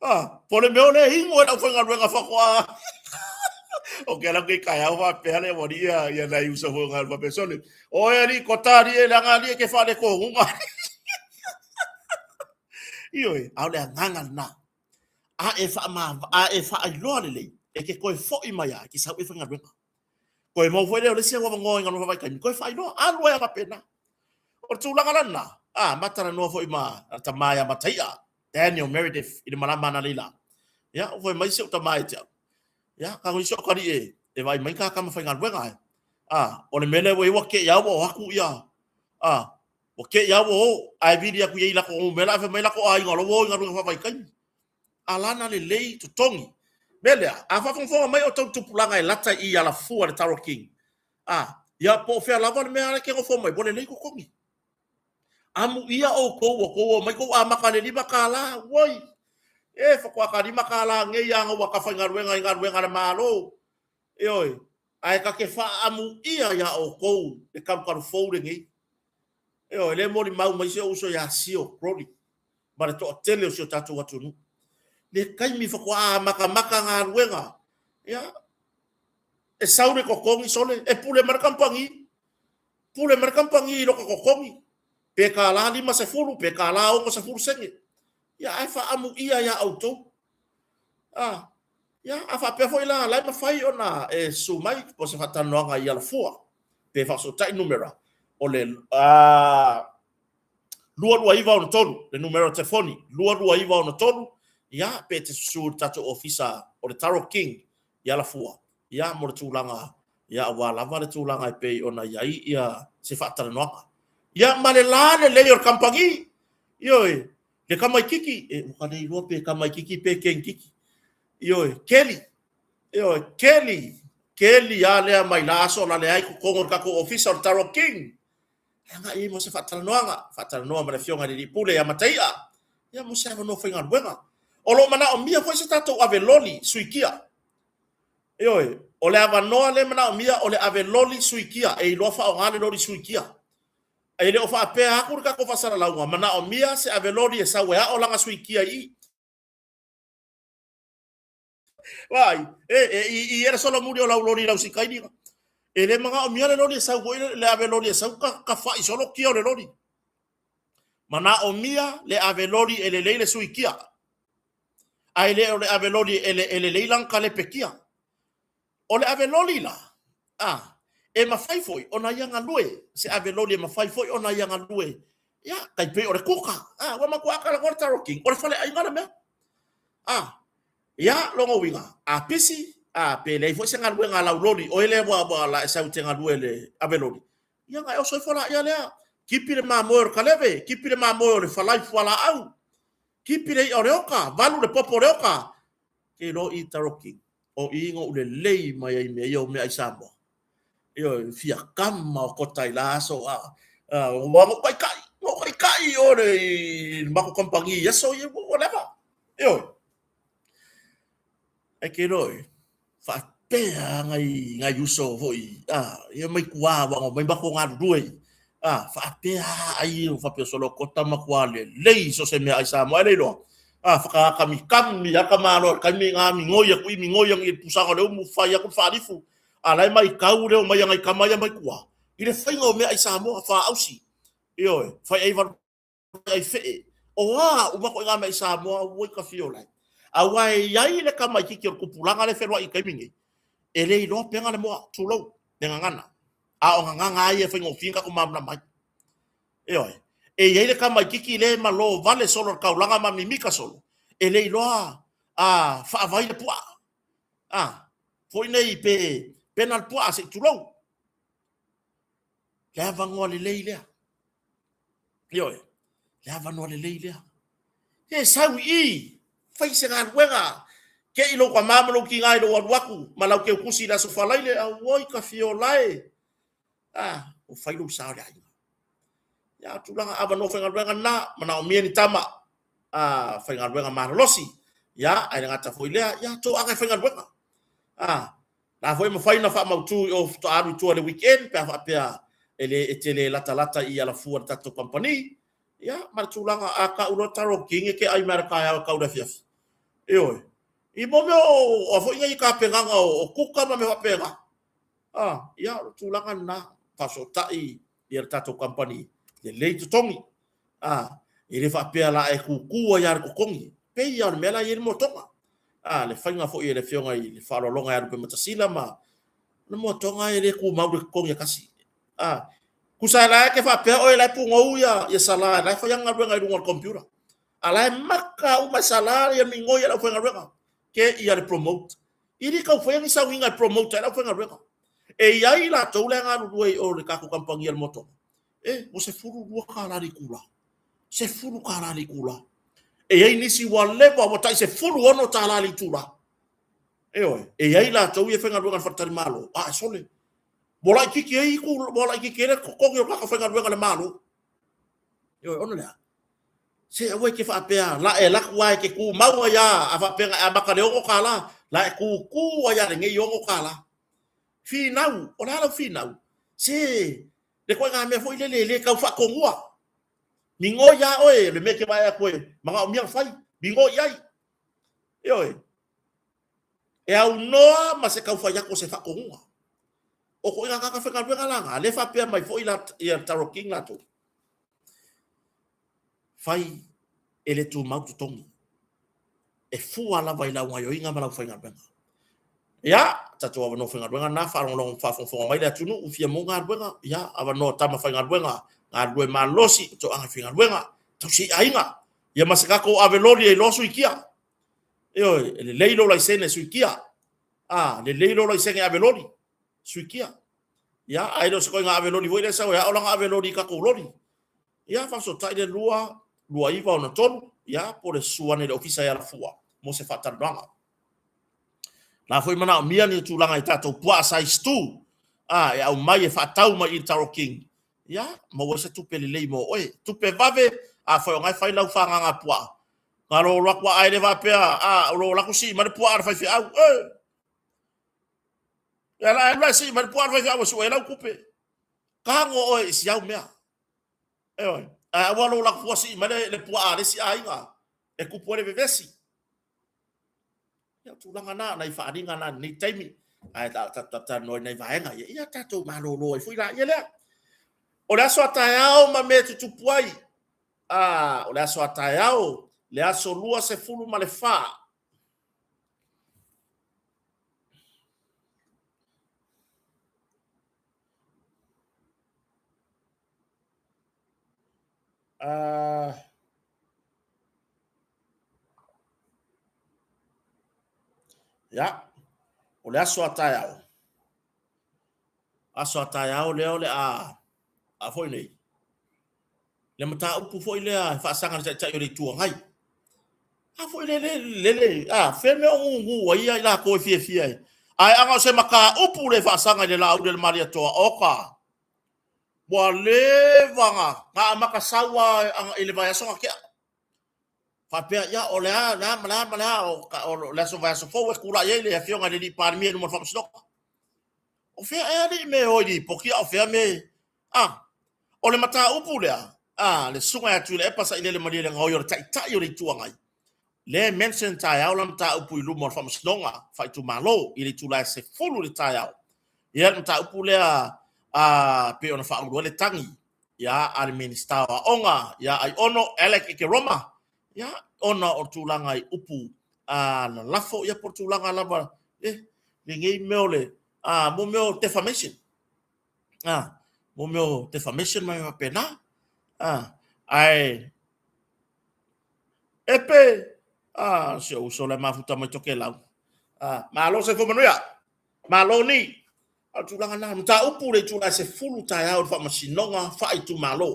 Ah, po o le mea o lea e inu e le aufaigaluega faatoa. O ke ala kei taeao faapea le ua ia ia nai uso foi o faapea sole. Oe alii kota alii e leaga alii e ke faalekonuga. Ioe, a o le agaga lena. A e faama a e faailoa lelei, e ke toe foi mai a, e ke sau e faigaluega. Toe maua foi lea o le isi au avanoa i galuega faavaitaimi, toe faailoa, alu ai lava faapena. O le tulaga la lena, a, ma talanoa foi ma le tama ia Mataia, Daniel Meredith i le malama analeila. Ia, ua fai mai si ou tama ia te au, ia, tago i si ou atalii e, e vaai mai ta tama faigaluega e. A, o le mea lea ua i ai ua te i lava ua o atu ia, a, ua te i lava ua o, ae vili atu i ai i latou numera ae fai mai latou aiga o la ua o i galuega faavaitaimi. Alana lelei totogi. Mea lea, a faafogafoga mai outou tupulaga e lata i Alafua le Taro King, a, ia po o fea lava le mea e te nofo mai, ua lelei totogi. Amuia outou ua tou omai tou amata i le $5, oi, e faatoa ta $5 nei lava ua ta faigaluega i galuega a le Malo. Ioe, ae ta te faaamuia iā outou le talutalu fou lenei. Ioe, lea e molimau mai si ou uso ia Sio Crowley ma le toatele o si o tatou atunuu. Le taimi faatoa amatamata galuega, ia, e sau le totogi sole, e pule mai le kamupani, pule mai le kamupani i lota totogi, pe $50 pe $60 sene. Ia, ae faaamuia iā outou. A, ia, a faapea foi la, la e mafai ona e susu mai po o se faatalanoaga i Alafua, pe faafesootai numera, o le 22963 le numera o telefoni, 22963, ia, pe e te susu i le tatou ofisa o le Taro King i Alafua, ia, mo le tulaga, ia, aua lava le tulaga e pei ona i ai ia se faatalanoaga. Ia, ma le la lelei o le kamupani, ioe, le tamaititi, e, ua ka le iloa pe tamaititi pe tenkiti, ioe, Kelly, ioe, Kelly, Kelly a lea mai la aso la leai totonu o le tatou ofisa o le Taro King, e agai ai mo se faatalanoaga, faatalanoa ma le Afioga i le Alii Pule ia Mataia, ia mo se avanoa faigaluega. O lo o manaomia foi se tatou ave loli suikia. Ioe, o le avanoa lea e manaomia o le ave loli suikia, e iloa faaaoga le loli suikia. E le o faapea atu le tatou faasalalauga, manaomia se ave loli e sau e ao lana suikia i i. Vaai, e, e, i, i e le solomuli o lau loli i lau sikaini. E le manaomia le loli e sau foi le ave loli e sau ka, ka fai solo kia o le loli. Manaomia le ave loli e lelei le sui kia. Ae le o le ave loli e, le, e lelei lana kalepe kia. O le ave loli la, a, e mafai foi ona ia galue, se ave loli e mafai foi ona ia galue, ia, tai pei o le kuka, a, ua matua talanoa le Taro King, o le faleaiga le mea. A, ia, lona uiga, a pisi, a, pe leai foi se galuega a lau loli, oe lea ua, ua la e sau e te galue i le ave loli, ia ona e oso ifo laia lea, kipi le mamoe o le kaleve, kipi le mamoe o le falai fualaau, kipi le i'a o le oka, valu le popo o le oka, ke iloa i Taro King, o i na ou lelei mai ai i mea ia o meaai Samoa. Ioe, fia kama o kota i la aso, a, a, ua na ou taitai, na ou taitai i o le, i le matou kamupani i aso ia, ua leva. Ioe. Ae ke iloa e, faapea nai, nai uso foi, a, ia mai tua, ua na omai matou galulue, a, faapea ai, faapea solo kota matua lelei so se meaai Samoa, e le iloa. A, whakakamikami a ka malo le taimi ngā migoi aku i migoi angi i le pusaga o le umu whai aku le whaalifu. A lae mai kau leo mai anga i kama ia mai kua. I le whainga o mea ai Samoa, whaausi. Ioe, whai ai valu ai whee. O a, uma ko i ngā mea i Samoa, ua i ka whio lai. A ua e iai le kama i kiki o le kupulanga le whenua i taimi nei. E le iloa penga le moa, tulou, le ngangana. A o nganganga ai e whaingofie kako mamna mai. Ioe. E i ai le tamaititi le malo vale solo le taulaga ma mimika solo, e le iloa a faavai le puaa. A, foi nei pe pena le puaa se i tulou. Le avanoa lelei lea. Ioe, le avanoa lelei lea. E sau i i, fai se galuega, ke i lou tama ma lou tiga i lou alu atu, ma lau teutusi i le aso Faraile, auoi ka fiola e. A, ua fai lou sa o le aiga. Ia, tulaga avanoa faigaluega na, manaomia ni tama a faigaluega malolosi. Ia, ae le gata foi lea, ia, toaga e faigaluega. A, la foi e mafai ona faamautu i o faatoa alu i tua i le weekend pe a faapea e le e te le latalata i Alafua i le tatou kamupani. Ia, ma le tulaga a tau loa Taro King e te ai mai le taeao e tau le afiafi. Ioe. I mo mea o a foi nei tapenaga o kuka ma mea faapena. A, ia, o le tulaga lena, faafesootai ia le tatou kamupani, lelei totogi. A, e le faapea la e kukū ai lava le totogi, pei lava o le mea la e i ai le moatoga. A, le faiga foi e le Afioga i le Faaaloaloga ia Lupematasila ma le moatoga e le tumau le totogi e tasi. A, tusa la e te faapea oe la e pugou ia, ia Sala la e fai ana galuega i luga o le computer. A la e maka uma e Sala ia migoi e le aufaigaluega. Ke ia le promote. I le tau faia ni sauniga e promote ai le aufaigaluega. E i ai latou la e galulue i o le tatou kamupani a le motoga, e, ua $12 le itula. $10 le itula. E i ai nisi ua leva ua tai $16 le itula. Ioe, e i ai latou ia e faigaluega i le faletalimalo, a e sole. Ua laitiiti ai itu, ua laitiiti ai le totogi o le tagata faigaluega a le Malo. Ioe, ona lea, se aua e te faapea, la e alu atu lava e te tumau ai lava, a faapea na e amata i le $6, la e tutu ai lava i lenei $6. Finau, o le a lau finau? Se, le ituaiga mea foi lele e le tau faatonua. Migoi lava oe, le mea e te vaai atu e manaomia ona fai, migoi i ai. Ioe, e aunoa ma se tau fai atu o se faatonuga. O ituaiga tagata faigaluega la na, lea e faapea mai foi la, ia Taro King latou. Fai e le tumau totogi. E fua lava i lau gaioiga ma lau faigaluega. Ia, tatou avanoa faigaluega na, faalogologo faafogafoga mai le atunuu, fia maua galuega, ia, avanoa tama faigaluega, Galulue malosi, toaga faigaluega, tausi ai aiga. Ia ma se tatou ave loli e iloa suikia. Ioe, e lelei lou laisene suikia. A, lelei lou laisene ave loli, suikia. Ia, ae le o se ituaiga ave loli foi lea e sau e ao lana ave loli i tatou loli. Ia, faafesootai le 2 2963, ia, po o le susu ane i le ofisa i Alafua mo se faatalanoaga. La foi manaomia ni tulaga i tatou puaa size 2, a, e aumai e faatau mai i le Taro King, ia, maua ai se tupe lelei mo oe. Tupe vave, afai o na e fai lau fagaga puaa, na o lou atu ae le faapea, a, o lou alu atu sii mai le puaa a le faifeau, e! Ia la alu la e sii mai le puaa a le faifeau e sue ai lau tupe. Tago oe i si au mea. Ioe. Ae aua lou alu atu fua sii mai le puaa a le isi aiga e tupu ai le vevesi. Ia, o tulaga na, o nai faaaliga na i lenei taimi, ae tatou talanoa i nai vaega ia, ia tatou malolo ai foi laia lea. O le aso a taeao ma mea e tutupu ai. A, o le aso a taeao, le aso 24. Ia, o le aso a taeao, aso a taeao lea o le a, a foi nei, le mataupu foi lea e faasaga i le Taitai o le Itu Agai. A foi le, le, le, le, a, fea mea o gugu ai ia i latou e fiafia ai. Ae ana o se mataupu le faasaga i le Laauli a le Malietoa, oka, ua leva na, na amata sau lava i le vaiaso na tea. Faapea, ia, o le a, le a ma le a ma le a, o le aso vaiaso fou e tulai ai le Afioga i le Alii Palemia i luma o le Faamasinoga. O fea ea alii mea e o i lipoti a o fea mea e... A, o le mataupu lea, a, le Susuga ia Tuilaepa Sailele Malielegaoi o le Taitai o le Itu Agai, lea e mention taeao la mataupu i luma o le Faamasinoga Faaitumalo i le itula e 10 i le taeao. Ia, le mataupu lea a, pei ona faaulu ai le tagi, ia, a le Minisita o Aoga, ia Aiono Alec Ekeroma, ia, ona o tulaga i upu a, lalafo, ia, po o tulaga lava, eh, lenei mea o le, a, mo mea o defamation. A, mo mea o defamation ma mea faapena. A, ae, e pe, a, si ou uso la e mafuta mai Tokelau. A, malo soifua manuia. Malo ni. A o le tulaga lena, mataupu le itula e 10 taeao i le Faamasinoga Faaitumalo.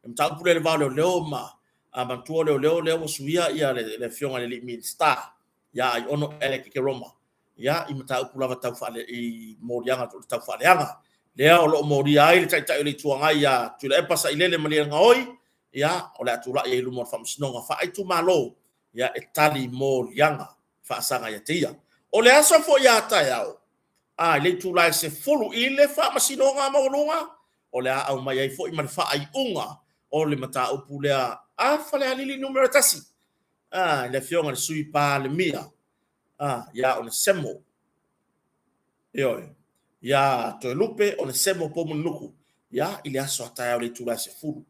Le mataupu lea i le va o leoleo ma a manatua o leoleo lea ua suia ia le afioga i le alii Minisita ia Aiono Alec Ekeroma ia i mataupu lava tau faale i moliaga o le tau faaleaga. Lea o lo o molia ai le Taitai o le Itu Agai ia Tuilaepa Sailele Malielegaoi, ia o le a tulai ai i luma o le Faamasinoga Faaitumalo ia e tali moliaga faasaga ia te ia. O le aso foi a taeao, a i le itula e 10 i le Faamasinoga Maualuga, o le a aumai ai foi ma le faaiuga o le mataupu lea a Falealili numera 1, a i le Afioga i le Sui Palemia, a ia Onesemo, ioe, ia Toelupe Onesemo Poumulinuku, ia i le aso a taeao i le itula e 10.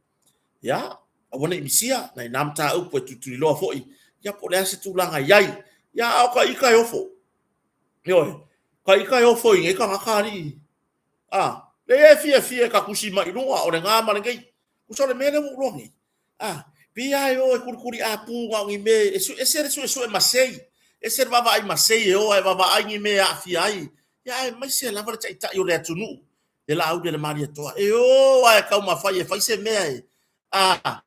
Ia, aua ne i misia, nai na mataupu e tulituliloa foi, ia po o le a se tulaga i ai. Ia, a o ka ita e ofo. Ioe, ka ita e ofo i nei tagata alii. A, leai e fiafia e tatusi mai i luga, o lena ma lenei. Tusa o le mea lea ua ou iloa nei. A, pei lava e o e kulikuliapu na o ni mea, e ese le suesue masei, ese le vaavaai masei e o ae vaavaai ni mea e aafia ai. Ia, aemaise lava le taitai o le atunuu, le Laauli a le Malietoa, e o lava e taumafai e fai se mea e, a,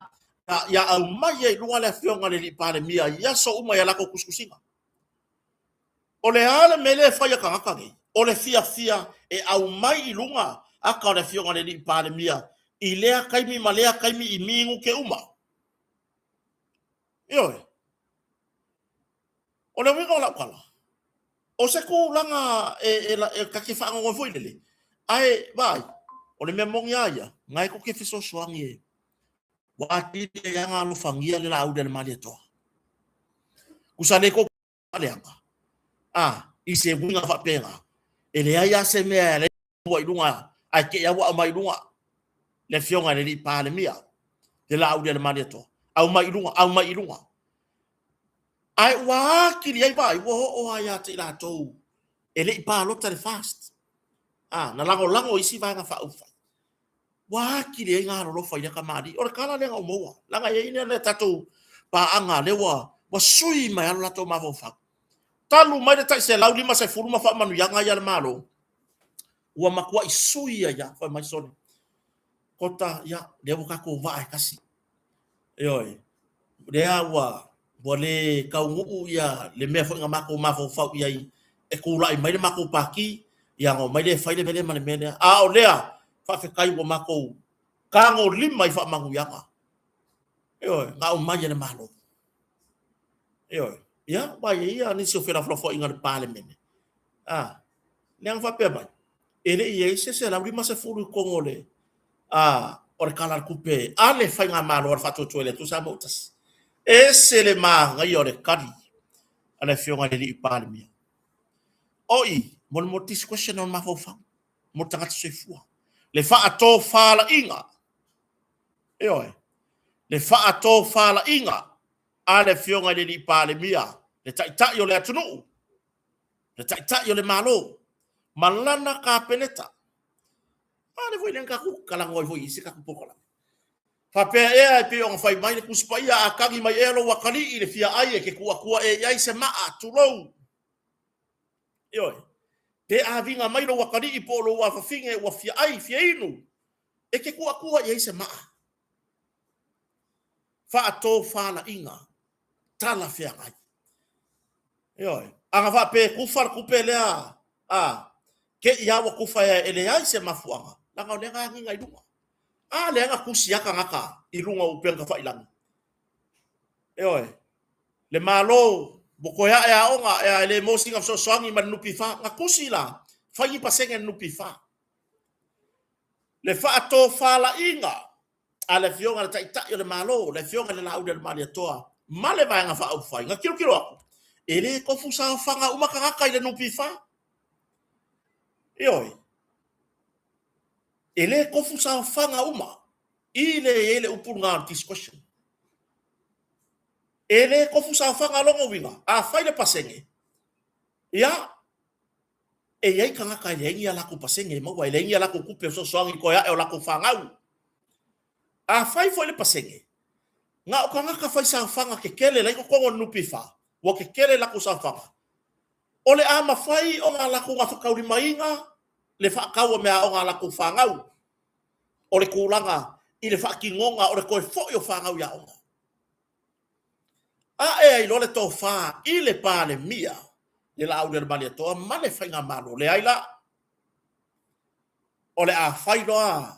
ia aumai ai i luga le Afioga i le Alii Palemia i aso uma i a latou tusitusiga. O le a le mea lea e fai a tagata nei? O le fiafia e aumai i luga ata o le Afioga i le Alii Palemia i lea taimi ma lea taimi i minute uma. Ioe. O le uiga o lau tala, o se tulaga e, e, e, ta te faanono foi lele, ae vaai, o le mea moni lava ia, na e tou te fesoasoani e ua atili ai lava na alofagia le Laauli a le Malietoa. Tusa le tou faaleaga, a, i se uiga faapena, e leai lava se mea e ala ai i luga, ae te i lava ua aumai i luga le Afioga i le Alii Palemia, le Laauli a le Malietoa, aumai i luga, aumai i luga. Ae ua atili ai vaai, ua oo lava ia te i latou e le i palota i le FAST. A, na lagolago i isi vaega faaupufai. Ua atili ai galolofa i lea kamali'i. O le tala lea na ou maua, leaga e i ai nai a tatou paaga lea ua sui mai lava lo latou mafaufau. Talu mai le tai 150 ma faamanuiaga ia a le Malo, ua matuai sui ai lava, fai mai sole, Kota, ia, lea ua tatou vaa e tasi. Ioe, lea ua le taunuu ia le mea foi na matou mafaufau i ai e tulai mai le matou pati, ia ona omai lea e fai le mea lea ma le mea lea. A o lea, faafetai ua matou tagolima i faamanuiaga, ioe, na aumai e le Malo. Ioe, ia, aua e i ai nisi o felafolafoaiga a le Palemene, a, lea na faapea mai, e le i i ai se 150 i totonu o le, a, o le Tala o le Tupe a le Faigamalo a le Faatuatua i le Atua Samoa ua Tasi. E ese le manaia o le tali a le Afioga i le Alii Palemia. O i, mo le mo discretion o le mafaufau, mo le tagata soifua. Le faatofalaiga, ioe, le faatofalaiga a le Afioga i le Alii Palemia, le Taitai o le atunuu, le Taitai o le Malo, ma lana Kapeneta. A lea foi lea na tatou talanoa ai foi i isi tatou polokalame. Faapea ea e pei ona fai mai le Tusi Paia, a tagi mai ea lou atalii i le fia ai e te tuuatua ea i ai se maa, tulou. Ioe. Pe a viga mai lou atalii po o lou afafine ua fia ai, fia inu, e te tuuatua i ai se maa. Faatofalaiga talafeagai. Ioe. A na faapea e tufa le tupe lea, a, te i lava ua tufa e leai se mafuaaga, leaga o lea na agiga i luga. A lea na tusi lava tagata i luga o upega tafailagi. Ioe. Le Malo ua toe ae aoga, e le maua sina fesoasoani mai le NPF. Na tusi la, fai ni pasene a le NPF. Le faatofalaiga a le Afioga i le Taitai o le Malo, le Afioga i le Laaulialemalietoa ma le Vaega Faaupufai, na tilotilo atu, e le tofu saofaga uma tagata i le NPF. Ioe, e le tofu saofaga uma i le i ai le upu lena o le discretion. E le tofu saofaga lona uiga, a fai le pasene, ia, e i ai tagata e leai ni a latou pasene e maua, e leai ni a latou tupe e fesoasoani i toe ae o latou fanau. A fai foi le pasene, na o tagata faisaofaga tetele la i totonu o le NPF, ua tetele latou saofaga, o le a mafai ona latou gafataulimaina le faatau o meaaoga a latou fanau, o le tulaga i le faatinoga o le toe foi o fanau i aoga. Ae ai loa le tofa i le Palemia, le Laaulialemalietoa ma le Faigamalo, leai la, o le a fai loa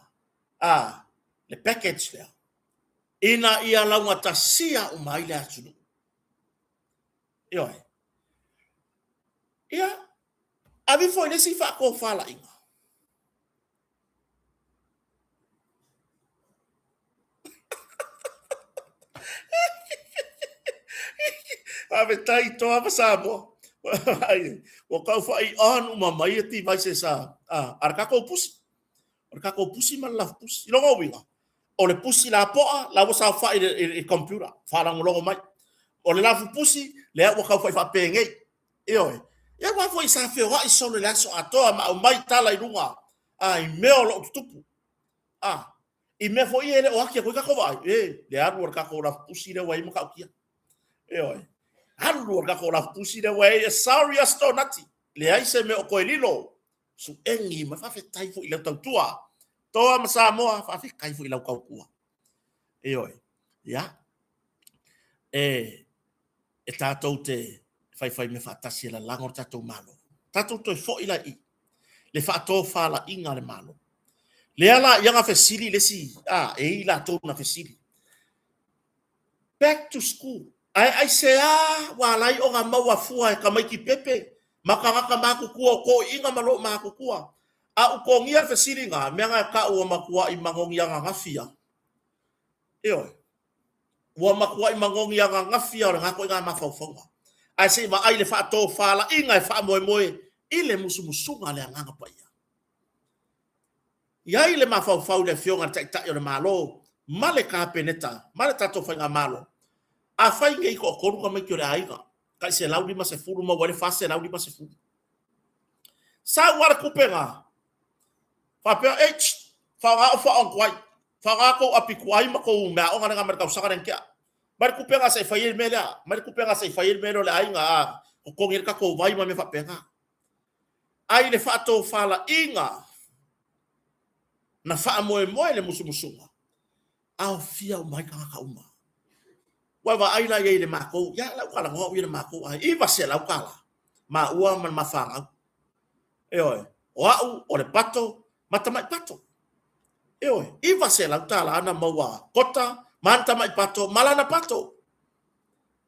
a le package lea, ina ia laugatasia uma ai le atunuu. Ioe. Ia, ave foi le isi faatofalaiga. Faafetai Toa ma Samoa. Ua tau fai on uma mai ia devices a, a, a le tatou pusi. O le tatou pusi ma le lafupusi. I lona uiga, o le pusi lapoa, la ua saofai i le, i le computer, faalagologo mai. O le lafupusi, lea ua tau fai faapenei. Ioe. Ia aua foi sa feoai solo i le aso atoa ma aumai tala i luga a, i mea o lo o tutupu. A, i mea foi ia e le o aki atu ai tatou vaai, e, le alu a le tatou lafupusi lea ua i ai Matautia. Ioe. Alu a le tatou lafupusi lea ua i ai, sorry Astonati, leai se mea o toe lilo. Suegi mai, faafetai foi i lau tautua. Toa ma Samoa, faafetai foi i lau tautua. Ioe. Ia, e, e tatou te faifai mea faatasi e lalago le tatou Malo. Tatou toe foi la i le faatofalaiga a le Malo. Lea la ia na fesili le isi, a, e i latou na fesili. Back to school. Ae aisea ua ala ai ona maua fua e tamaiti pepe ma tagata matutua o toeaiina ma loo matutua. A u togia le fesili na, mea na e tau ua matuai manogi ananafi a. Ioe. Ua matuai manogi ananafi a o lena toaiga mafaufauga. Ae se i vaai le faatofalaiga e faamoemoe i le musumusuga a le Agaga Paia. I ai le mafaufau i le Afioga i le Taitai o le Malo ma le Kapeneta ma le tatou Faigamalo, afai nei toatolu tamaiti o le aiga, tai 150 maua ai le 450. Sau lava le tupe na, faapea, eish, Faaaoga au faaaoga tuai. Faaaoga kou api tuai ma kou meaaoga lena mai le tausaga lea na tea. Mai le tupe lena se i fai ai le mea lea. Mai le tupe lena se i fai ai le mea lea o le aiga a totogi ai le tatou vai ma mea faapena. Ae i le faatofalaiga na faamoemoe le musumusuga, aofia uma ai tagata uma. Ua e vaai la i ai i le matou, ia o le a ou talanoa au ia i le matou aiga, $900 maua ma le ma fanau. Ioe, o au, o le pato ma tamai pato. Ioe, $900 na maua a Kota ma ana tamai pato ma lana pato.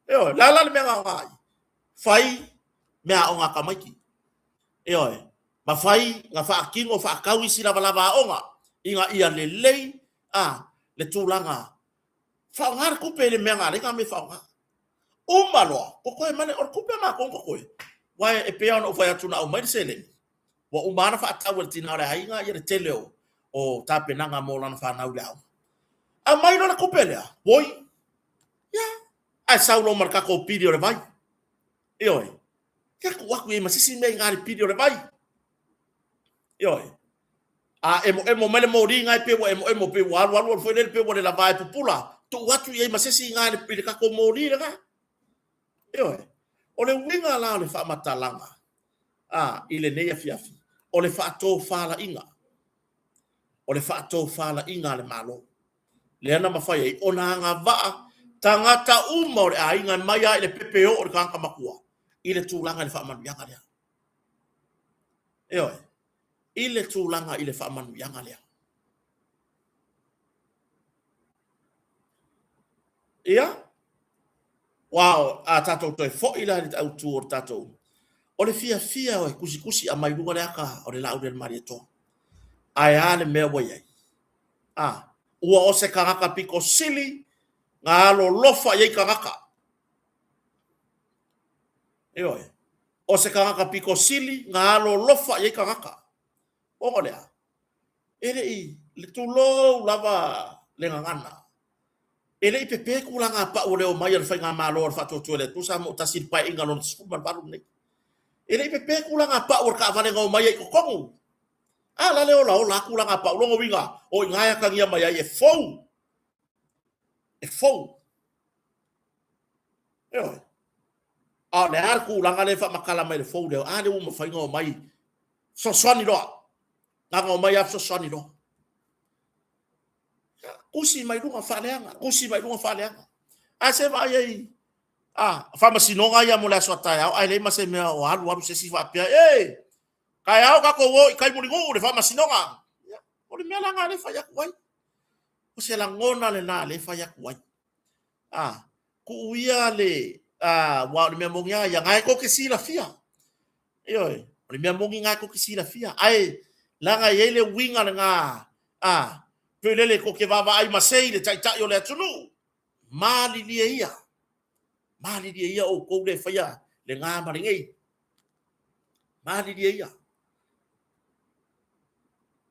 Ioe, o le a la le mea na aoga ai? Fai meaaoga a tamaiti. Ioe, ma fai na faatino faatau isi lavalava aoga ina ia lelei a le tulaga faaaoga le tupe i le mea na ala ai ona mea faaaoga. Uma loa, totoe mai le, o le tupe a matou na totoe, aua e pei lava ona ou fai atu na aumai le seleni, ua uma lava ona faatau e le tina o le aiga ia le tele o tapenaga mo lana fanau i le aoga. Aumai loa le tupe lea, oi, ia, ae sau loa ma le tatou pili o le vai. Ioe, ia tuu atu i ai ma se isi mea i ina i le pili o le vai. Ioe. A emoemo mai le moli na e pei ua emoemo pei ua alu alu foi lele pei ua le lava e pupula, tuu atu i ai ma se isi i ina i le tatou moli lena. Ioe. O le uiga la o le faamatalaga a i lenei afiafi, o le faatofalaiga. O le faatofalaiga a le Malo. Lea na mafai ai ona agavaa tagata uma o le aiga mai lava i le pepe oo i le tagata matua i le tulaga i le faamanuiaga lea. Ioe, i le tulaga i le faamanuiaga lea. Ia, wow, a tatou toe foi la i le autu o le tatou, o le fiafia o e tusitusi aumai luga le ata o le Laaulialemalietoa. Ae a le mea ua i ai? A, ua o se tagata pito sili na alolofa i ai tagata. Ioe. O se tagata pito sili na alolofa i ai tagata. Ona o le a? E le i, le tulou lava le gagana, e le i pepe tulaga a pau o le omai a le Faigamalo a le Faatuatua i le Atua Samoa Tasi i le Paeaiga lona 18 lenei. E le i pepe tulaga a pau o le taavale na omai ai i totonu. A la le olaola a tulaga a pau, lona uiga, o i ina e atagia mai ai e fou. E fou. Ioe. A o le a le tulaga lea e faamatala mai le fou lea? A lea ua mafai ona omai fesoasoani loa. Na ona omai lava fesoasoani loa. Tusi mai luga faaleaga, tusi mai luga faaleaga. Ae se vaai ai, a, faamasinoga ia mo le aso a taeao, ae leai ma se mea o alu alu se isi faapea, e, taeao tatou o i tai Mulinuu le faamasinoga. Ia, o le mea la lena lea e fai atu ai. O se lagona lena lea e fai atu ai. A, tuu ia le, a, aua o le mea moni lava ia, na e tou te silafia. Ioe, o le mea moni na e tou te silafia. Ae, leaga e i ai le uiga lena, a, foi lele tou te vaavaai masei i le Taitai o le atunuu, malilie ia, malilie ia outou lea e faia lena ma lenei. Malilie ia.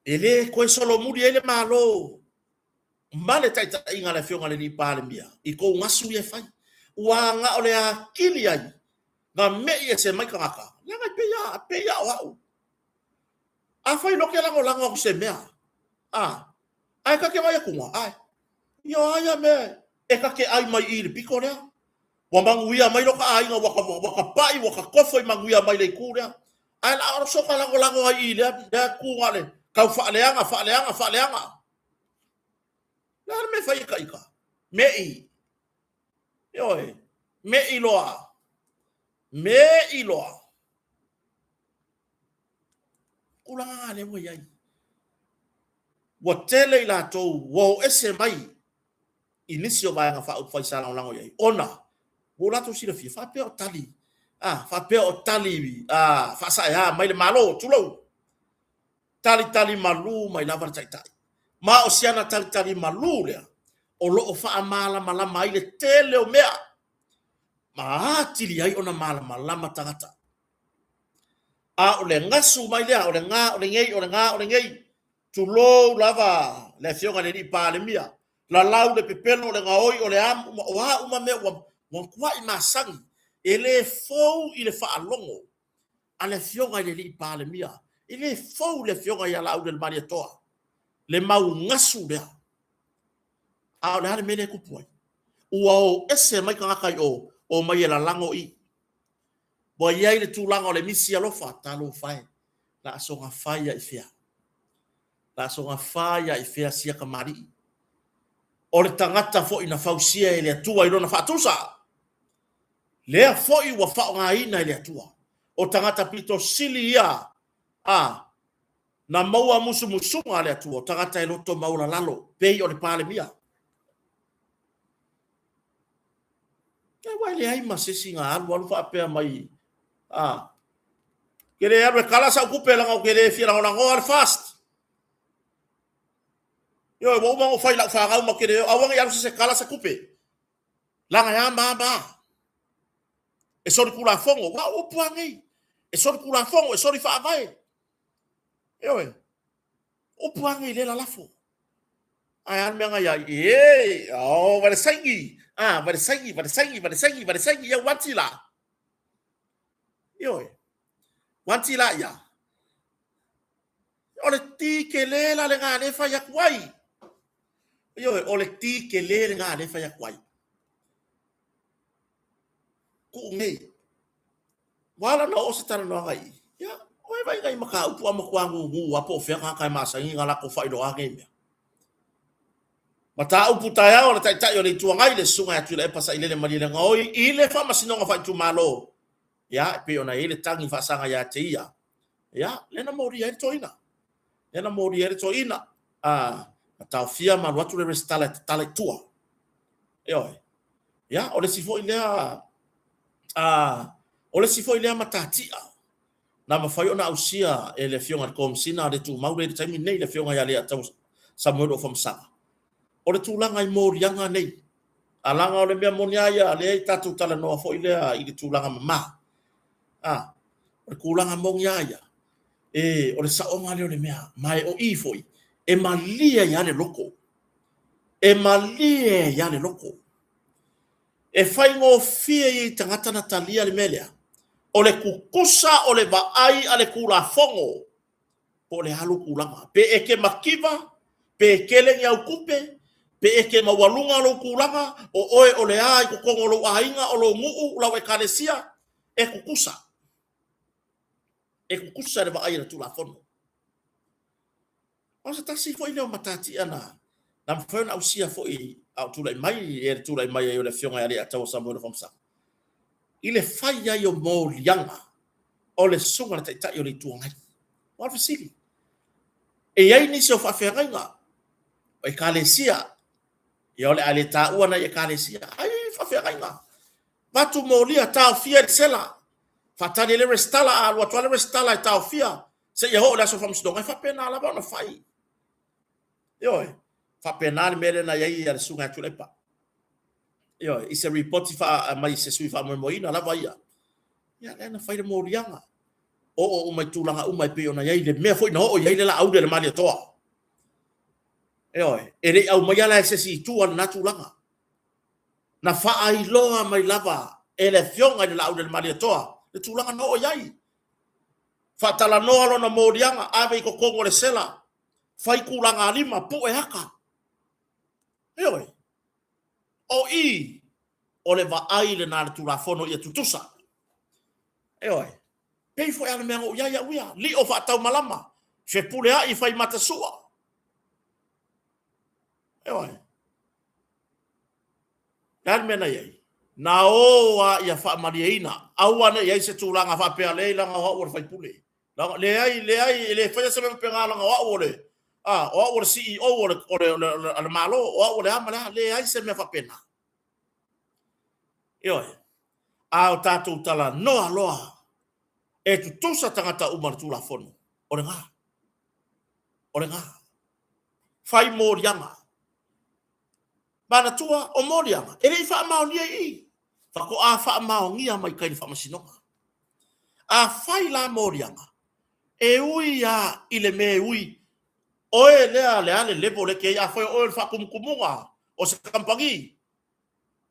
E le toe solomuli ai le Malo ma le taitaiga a le Afioga i le Alii Palemia i tou gasu ia e fai. Ua na o le atili ai na me'i ese mai tagata, leaga e pei a, pei a o au. Afai loa ke lagolago atu se mea, a, ae ta te vaai atu, ae, ia o a ia mea e ta te ai mai i i le pito lea? Ua manuia mai lo ta aiga, ua ta pai, ua ta tofo i manuia mai le itu lea. Ae la o so ta lagolago ai i lea, lea tu na o le tau faaleaga, faaleaga, faaleaga. Le a le mea e fai e ta ita? Me'i. Ioe. Me'i loa. Me'i loa. Tulaga na lea ua i ai. Ua tele i latou ua o ese mai i nisi o Vaega Faaupufai sa lagolago i ai, ona ua latou silafia faapea o tali, a, faapea o tali a, faasaea mai le Malo, tulou. Talitali malū mai lava le Taitai. Ma o si ana talitali malū lea, o lo o faamalamalama ai le tele o mea, ma atili ai ona malamalama tagata. A o le gasu mai lea, o le ga o lenei, o le ga o lenei, tulou lava le Afioga i le Alii Palemia, lalau le pepelo, o le gaoi, o le amu, o a uma mea ua matuai masani, e le fou i le faalogo a le Afioga i le Alii Palemia, e le fou i le Afioga ia Laauli o le Malietoa. Le mau gasu lea. A o le a le mea lea e tupu ai? Ua o ese mai tagata i o, omai e lalago i. Ua i ai le tulaga o le misi alofa, talofa e, la a soga fai ia i fea? La a soga fai ia i fea sia kamali'i? O le tagata foi na fausia e le Atua i lona faatusa, lea foi ua faaaogaina e le Atua. O tagata pito sili ia a na maua musumusuga a le Atua, o tagata e loto maualalalo, pei o le Palemia. Aua e leai ma se isi na alu alu faapea mai, a, ke le alu e kala sau tupe leaga ou te le fia lagolagoa le FAST. Ioe, ua uma ona ou fai i lau fanau ma te le o, aua ne i alu se isi e kala se tupe. Leaga e a ma a ma a. E solitulafono, aua o upu lava nei. E solitulafono, e soli faavae. Ioe, upu lava nei lea lalafo. Ae a le mea na iai? E, oh, vai le saini. Ah, vai le saini, vai le saini, vai le saini, vai le saini, ia uanti la. Ioe, uanti la ia. O le ti tele la lena lea e fai atu ai. Ioe, o le ti tele lena lea e fai atu ai. Tuu nei. Ua ala ona oo se talanoaga i i. Ia, ua e vaai nai mataupu a matua gugu lava po o fea tagata e masani ona latou faailoa nei mea. Mataupu taeao a le Taitai o le Itu Agai, le Susuga ia Tuilaepa Sailele Malielegaoi i le Faamasinoga Faaitumalo. Ia, e pei ona i ai le tagi faasaga ia te ia. Ia, lea na molia ai le toeaina. Lea na molia ai le toeaina. A, na taofia ma alu atu le resitala e tatala i tua. Ioe. Ia, o le isi foi lea, a, o le isi foi lea matatia na mafai ona ausia e le Afioga i le Komesina a le Tumau lea i le taimi lenei, le Afioga ia Leiataua Samuelu Afamasaga, o le tulaga i moliaga nei. A leaga o le mea moni lava ia, lea i tatou talanoa foi lea i le tulaga mama. A, o le tulaga moni lava ia, e, o le saoga lea o le mea, ma e o i foi, e malie ai lava le loto. E malie ai lava le loto. E faigofie ia i tagata na talia le mea lea, o le tutusa o le vaai a le Tulafono po o le a lou tulaga. Pe e te mativa, pe e tele ni au tupe, pe e te maualuga lou tulaga, o oe o le a i totonu o lou aiga, o lou nuu, lau ekalesia, e tutusa. E tutusa le vaai a le Tulafono. O se tasi foi lea o matatia na na mafai ona ausia foi a o tulai mai e le tulai mai ai o le Afioga ia Leiataua Samuel Famasaga i le fai ai o moliaga o le Susuga i le Taitai o le Itu Agai. Ua o le fesili, e i ai nisi o faafeagaiga o Ekalesia, ia o le a le taua nai Ekalesia, ai faafeagaiga, vatu molia, taofia i le sela, faatali ai le resitala, a alu atu lava le resitala e taofia, seia oo i le aso faamasinoga, e faapena lava ona fai. Ioe, faapena le mea lea na i ai le Susuga ia Tuilaepa. Ioe, i se ripoti mai i se sui faamoemoeina lava ia. Ia, lea na fai le moliaga. Oo uma i tulaga uma e pei ona i ai le mea foi na oo i ai le Laauli a le Malietoa. Ioe, e le i aumaia la e se isi i tua lena tulaga. Na faailoa mai lava e le Afioga i le Laauli a le Malietoa le tulaga na oo i ai. Faatalanoa lona moliaga, ave i totonu o le sela, fai tulaga lima, pue ata. Ioe. O i, o le vaai lena a le Tulafono ia tutusa. Ioe. Pei foi a le mea na ou i ai au ia, lio faataumalama, fepuleai fai mata sua. Ioe. Le a le mea na i ai? Na o a ia faamalieina, aua ne i ai se tulaga faapea, leai leaga o au o le faipule. Leai, leai, e le faia se mea faapena leaga o au o le, a, o au o le CEO o le, o le, o le, o le Malo, o au o le a ma le a. Leai se mea faapena. Ioe. A o tatou talanoa loa e tutusa tagata uma i le Tulafono, o lena. O lena. Fai moliaga. Manatua, o moliaga, e le i faamaonia i i. Faatoa faamaonia mai tai i le faamasinoga. Afai la moliaga, e ui lava i le mea e ui, oe lea le a le level e te i ai, afai o oe o le faatumutumuga o se kamupani,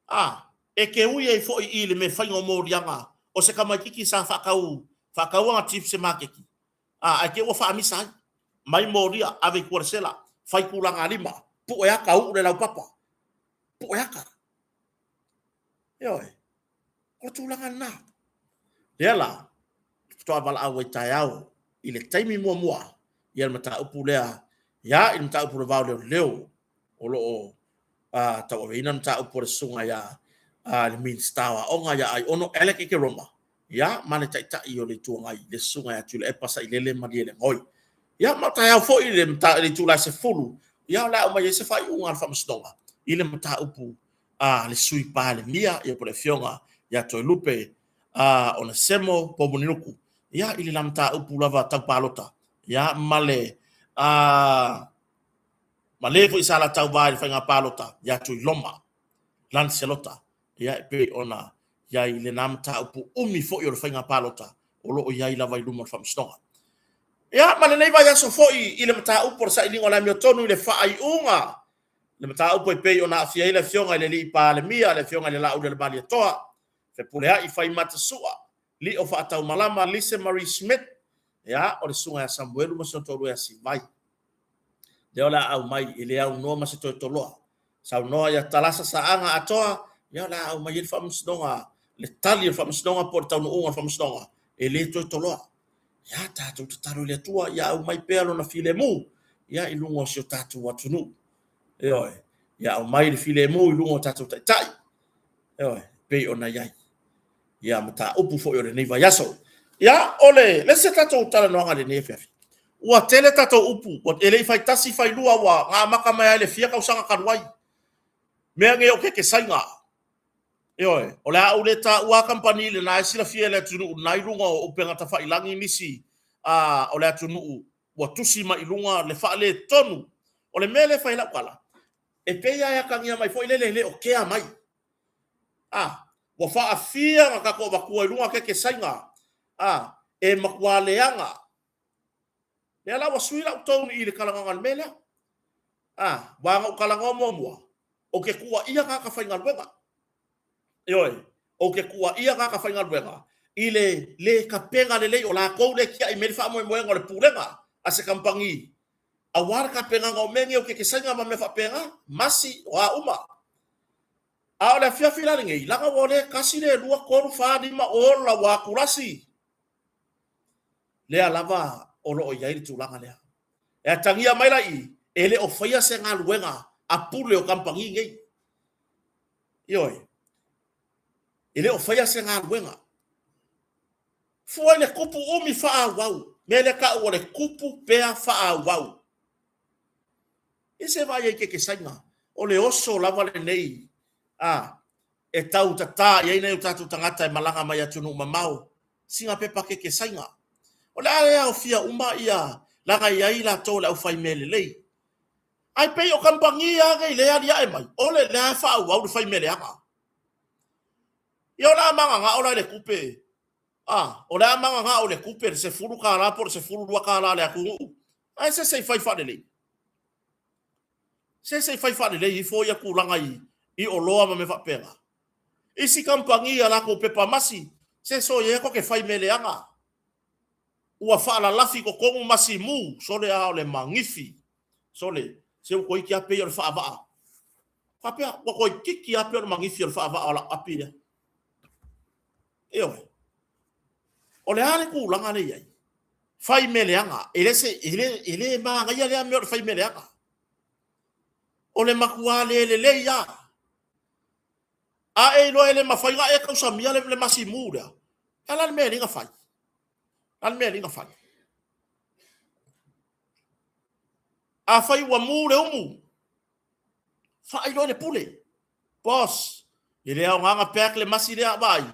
a, e te ui ai foi i le mea faiga o moliaga o se tamaititi sa faatau, faatau ana chips i se maketi, a, ae te i ua faamisa ai. Mai molia, ave i tua i le sela. Fai tulaga lima, pue aka uu le laupapa. Pue aka. Ioe, o le tulaga lena. Lea la, faatoa valaau ai taeao i le taimi muamua ia le mataupu lea, ia i le mataupu o le va o leoleo o lo o tauaveina le mataupu a le susuga ia le Minisita o Aoga ia Aiono Alec Ekeroma, ia ma le Taitai o le Itu Agai le susuga ia Tuilaepa Sailele Malielegaoi. Ia ma o taeao foi i le itula e 10, ia o le a aumai ai se faaiuga a le Faamasinoga i le mataupu a le Sui Palemia, ia po o le Afioga ia Toelupe Onesemo Poumaninuku, ia i le la mataupu lava tau palota, ia ma le ma le foi sa la tauva i le faiga palota ia Tuiloma Lancelota, ia e pei ona i ai lena mataupu umi foi o le faiga palota o lo o i ai lava i luma o le Faamasinoga. Ia, ma lenei vaiaso foi i le mataupu o le sailiga o le amiotonu i le faaiuga le mataupu e pei ona aafia ai le Afioga i le Alii Palemia, le Afioga i le Laaulialemalietoa, Fepuleai Faimata Sua, Lio Faataumalama, Lisa Marie Smith, ia, o le Susuga ia Samuelu ma si ona toalua ia Sivai. Lea o le a aumai, e le aunoa ma se toe toloa. Saunoa ia Talasa Saaga Atoa, ia o le a aumai ai le faamasinoga, le tali o le faamasinoga po o le taunuuga o le faamasinoga, e le toe toloa. Ia, tatou tatalo i le Atua ia aumai pea lona filemu, ia, i luga o si o tatou atunuu. Ioe, ia aumai le filemu i luga o tatou taitai. Ioe, pei ona i ai ia mataupu foi o lenei vaiaso. Ia, o le isi tatou talanoaga i lenei afiafi, ua tele tatou upu, e le i fai tasi fai lua, ua na amata mai lava i le fia tausaga talu ai. Mea nei o ketesaiga, ioe, o le a ou le taua lava kamupani lena e silafia e le atunuu lena e i luga o upega tafailagi nisi o le atunuu ua tusi mai i luga le faaletonu. O le mea lea e fai ai lau tala, e pei lava e atagia mai foi lele e le o kea mai. A, ua faafia ona tatou avatua i luga ketesaiga, a, e matua leaga. Lea la ua sui lau tone i le talanoaga i le mea lea. A, aua na ou talanoa muamua, ou te tuuaia tagata faigaluega. Ioe, ou te tuuaia tagata faigaluega i le le tapena lelei, o latou lea e tiai mai le faamoemoega o le pulega a se kamupani aua le tapenaga o mea nei o ketesaiga ma mea faapena, masi, o a uma. A o le afiafi la lenei, leaga ua le 1, le 2, 3, 4, 5, ola ua atulasi. Lea lava o lo o i ai le tulaga lea. E atagia mai la i i, e le o faia se galuega a pule o kamupani nei. Ioe, e le o faia se galuega. Fua i le tupu umi faaauau, mea lea tau o le tupu pea faaauau. I se vaai ai ketesaiga, o le oso lava lenei a e tau tata i ai nai o tatou tagata e malaga mai atunuu mamao, sina pepa ketesaiga. O le a le aofia uma ia, leaga e i ai latou o le aufaimea lelei. Ae pei o kamupani lava nei lea e aliae mai, o le lea e faaauau le faimea leaga. Ia o le a mananao la i le tupe, a, o le a mananao i le tupe le $10 po o le $12 a le atunuu, ae se se i fai faalelei. Se se i fai faalelei ifo ia tulaga i oloa ma mea faapena. Isi kamupani a latou pepa masi, se soia tou te fai mea leaga. Ua faalalafi i totonu masi mu, sole a o le magifi. Sole, se ua toeiti lava pei o le faavaa. Faapea, ua toeititi lava pei o le magifi o le faavaa o lau api lea. Ioe. O le a le tulaga lea e i ai? Fai mea leaga. E le, se, e le, e le manaia lea mea o le fai mea leaga. O le matua le lelei lava. A e iloa e le mafai ona e tausamia le, le masimu lea, a la le mea e alai ona fai? A le mea e alai ona fai? Afai ua mu le umu, faailoa i le pule. Boss, e le aoga ona pack le masi lea, vaai,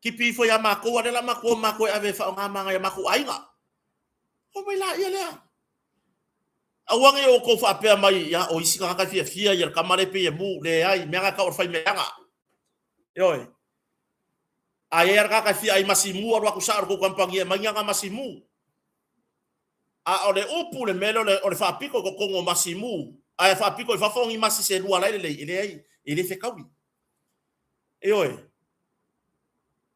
tipi ifo ia matou, a o lea o le a matou o matou e ave e faaaoga ma nai a matou aiga. Oo mai laia lea. Aua ne i outou faapea mai, ia, o isi tagata e fiafia ia le tama lea e pei e mu. Leai, mea na e tau o le faimeaga. Ioe. A i ai lava le tagata e fia ai masi mu, alu atu sao i le tou kamupani e aumai ni ana masi mu. A o le upu le mea lea o le faapito i totonu o masi mu, ae faapito i fafo o ni masi se lua la e lelei, e leai, e le fetaui. Ioe.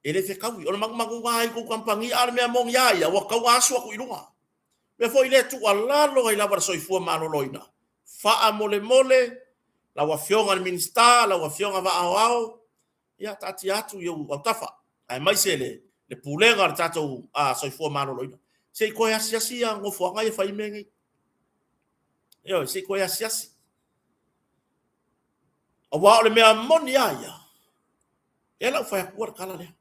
E le fetaui. O le manumanuga lava i tou kamupani, a o le mea moni lava ia, ua tatau ona asu atu i luga. Mea foi lea e tuualalo ai lava le soifua maloloina. Faamolemole lau Afioga i le Minisita, lau Afioga Vaa Aoao, ia taatia atu i ou autafa, aemaise le, le pulega o le tatou soifua maloloina. Se i toe asiasi ia nofoaga ia e fai ai mea nei. Ioe, se i toe asiasi. Aua o le mea moni lava ia, e lau fai atu le tala lea.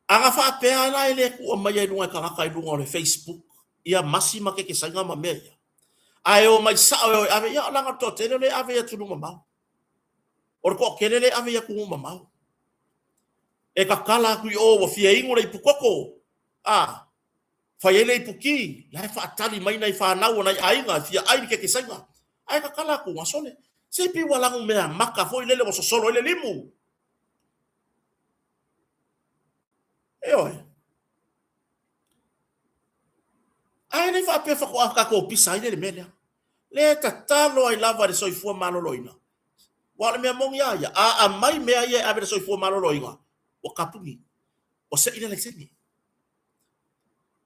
A na faapea la e le tuu maia i luga e tagata i luga o le Facebook ia masi ma kekesaiga ma mea ia, ae omai sao e o e ave, ia leaga o le toatele lea e ave i atunuu mamao. O le toatele lea e ave i atunuu mamao. E tatala atu i o ua fia inu le ipukoko, a, fai ai le iputi, la e faatali mai nai fanau o nai aiga e fia ai le kekesaiga. Ae tatala atu, sole, se pei ua lanumea maka foi lele ua sosolo ai le limu. Ioe. Ae le faapea faatoa tatou pisa ai lea i le mea lea. Le tatalo ai lava i le soifua maloloina. Aua o le mea moni lava ia, a aumai mea ia e ave i le soifua maloloina, ua kapuni, ua sei le laisene.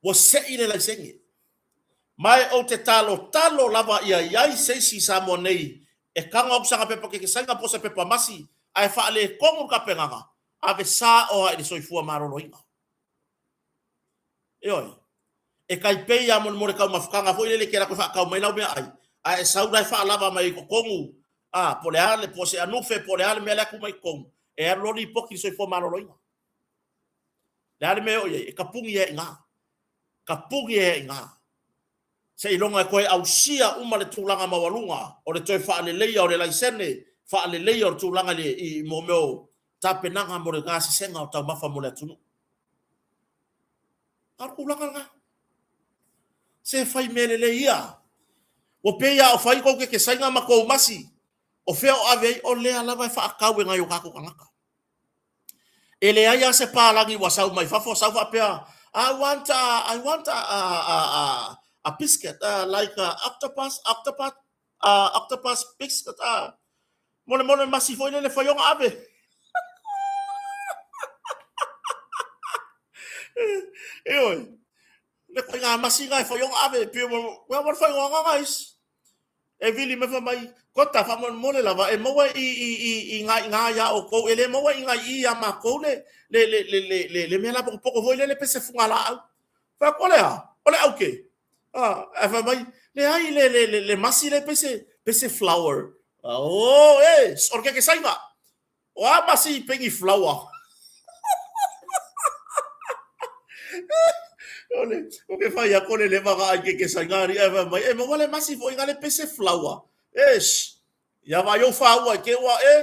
Ua sei le laisene. Ma e ou te talotalo lava ia i ai se isi i Samoa nei e tago atu sana pepa kekesaina po o se pepa masi ae faaletonu le tapenaga, ave sao lava i le soifua maloloina. Ioe. E tai pei lava mo le taumafataga foi lele e te alu atu e faatau mai lau meaai, ae e sau la e faalava mai i totonu, a, po o le a, po o se anufe po o le a le mea la e tuu mai i totonu, e alu loa lipoti i le soifua maloloina. O le a le mea e oo i ai? E tapuni ai i ina. Tapuni ai i ina. Seiloga e toe ausia uma le tulaga maualuga o le toe faaleleia o le laisene, faaleleia o le tulaga i le, i mo mea o tapenaga mo le gasesega o taumafa mo le atunuu. A o le tulaga lena. Se fai mea lelei ia. Ua pei lava o fai tou kekesaiga ma tou masi. O fea o ave ai? O lea lava e faatau e nai o tatou tagata. E leai lava se palagi ua sau mai fafo sau faapea, I want a, I want a, a, a, a, a biscuit, uh, like a octopus, octopus, uh, octopus biscuit, uh, mo le mole masi foi lele fai ona ave. Ioe, le koiga masi na e fai ona ave, pei ua ua fai ona guys. E vili mai fai mai, Kota, faamolemole lava, e maua i, i, i, i ngā i ngā iā outou, e le maua i ngā i iā mākou le, le, le, le, le, le, le mea la pokopoko foi lele pe se fugalaau. Fai atu, o le a? O le auke? Ah, ae fai mai, leai le, le, le, le masi le pe se, pe se flower. Oh, e, o le kekesaiga. O a masi i pengi flower. O le, o ke whai ako le leva ga ai ke ke sai ngā ria e mai, e maua le masi fo inga le pese flower. Esh, ia vai o whaua ke ua e.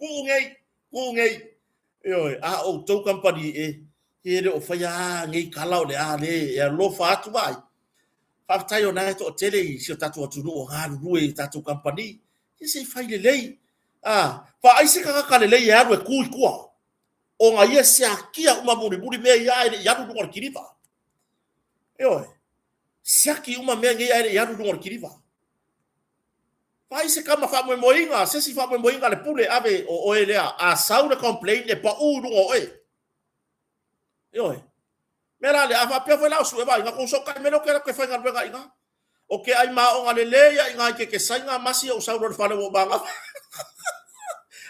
Ku ngei, ku ngei. Ioe, a o tou company e, e le o whai a ngei kala o le a le, e alofa atu vai. Faafetai o na e toatele i si o tatou atunuu o galulue i tatou kamupani. Ia se i fai lelei. A, vaai se tagata lelei e alu e tu i tua. Ona ia siakia uma mulimuli mea ia ae le i alu i luga o le kiliva. Ioe. Siaki uma mea nei ae le i alu i luga o le kiliva. Vaai se kama faamoemoeina, se isi faamoemoeina a le pule ave o oe lea. A sau le complain e pau i luga o oe. Ioe. Mea la lea, a faapea foi la o sue vaai, na kou sokai mai lea o ke ke faigaluega i ina. O ke ai maoga lelei ia ina i ke ke sainga masi o sau loa i le fale ua ou magafa.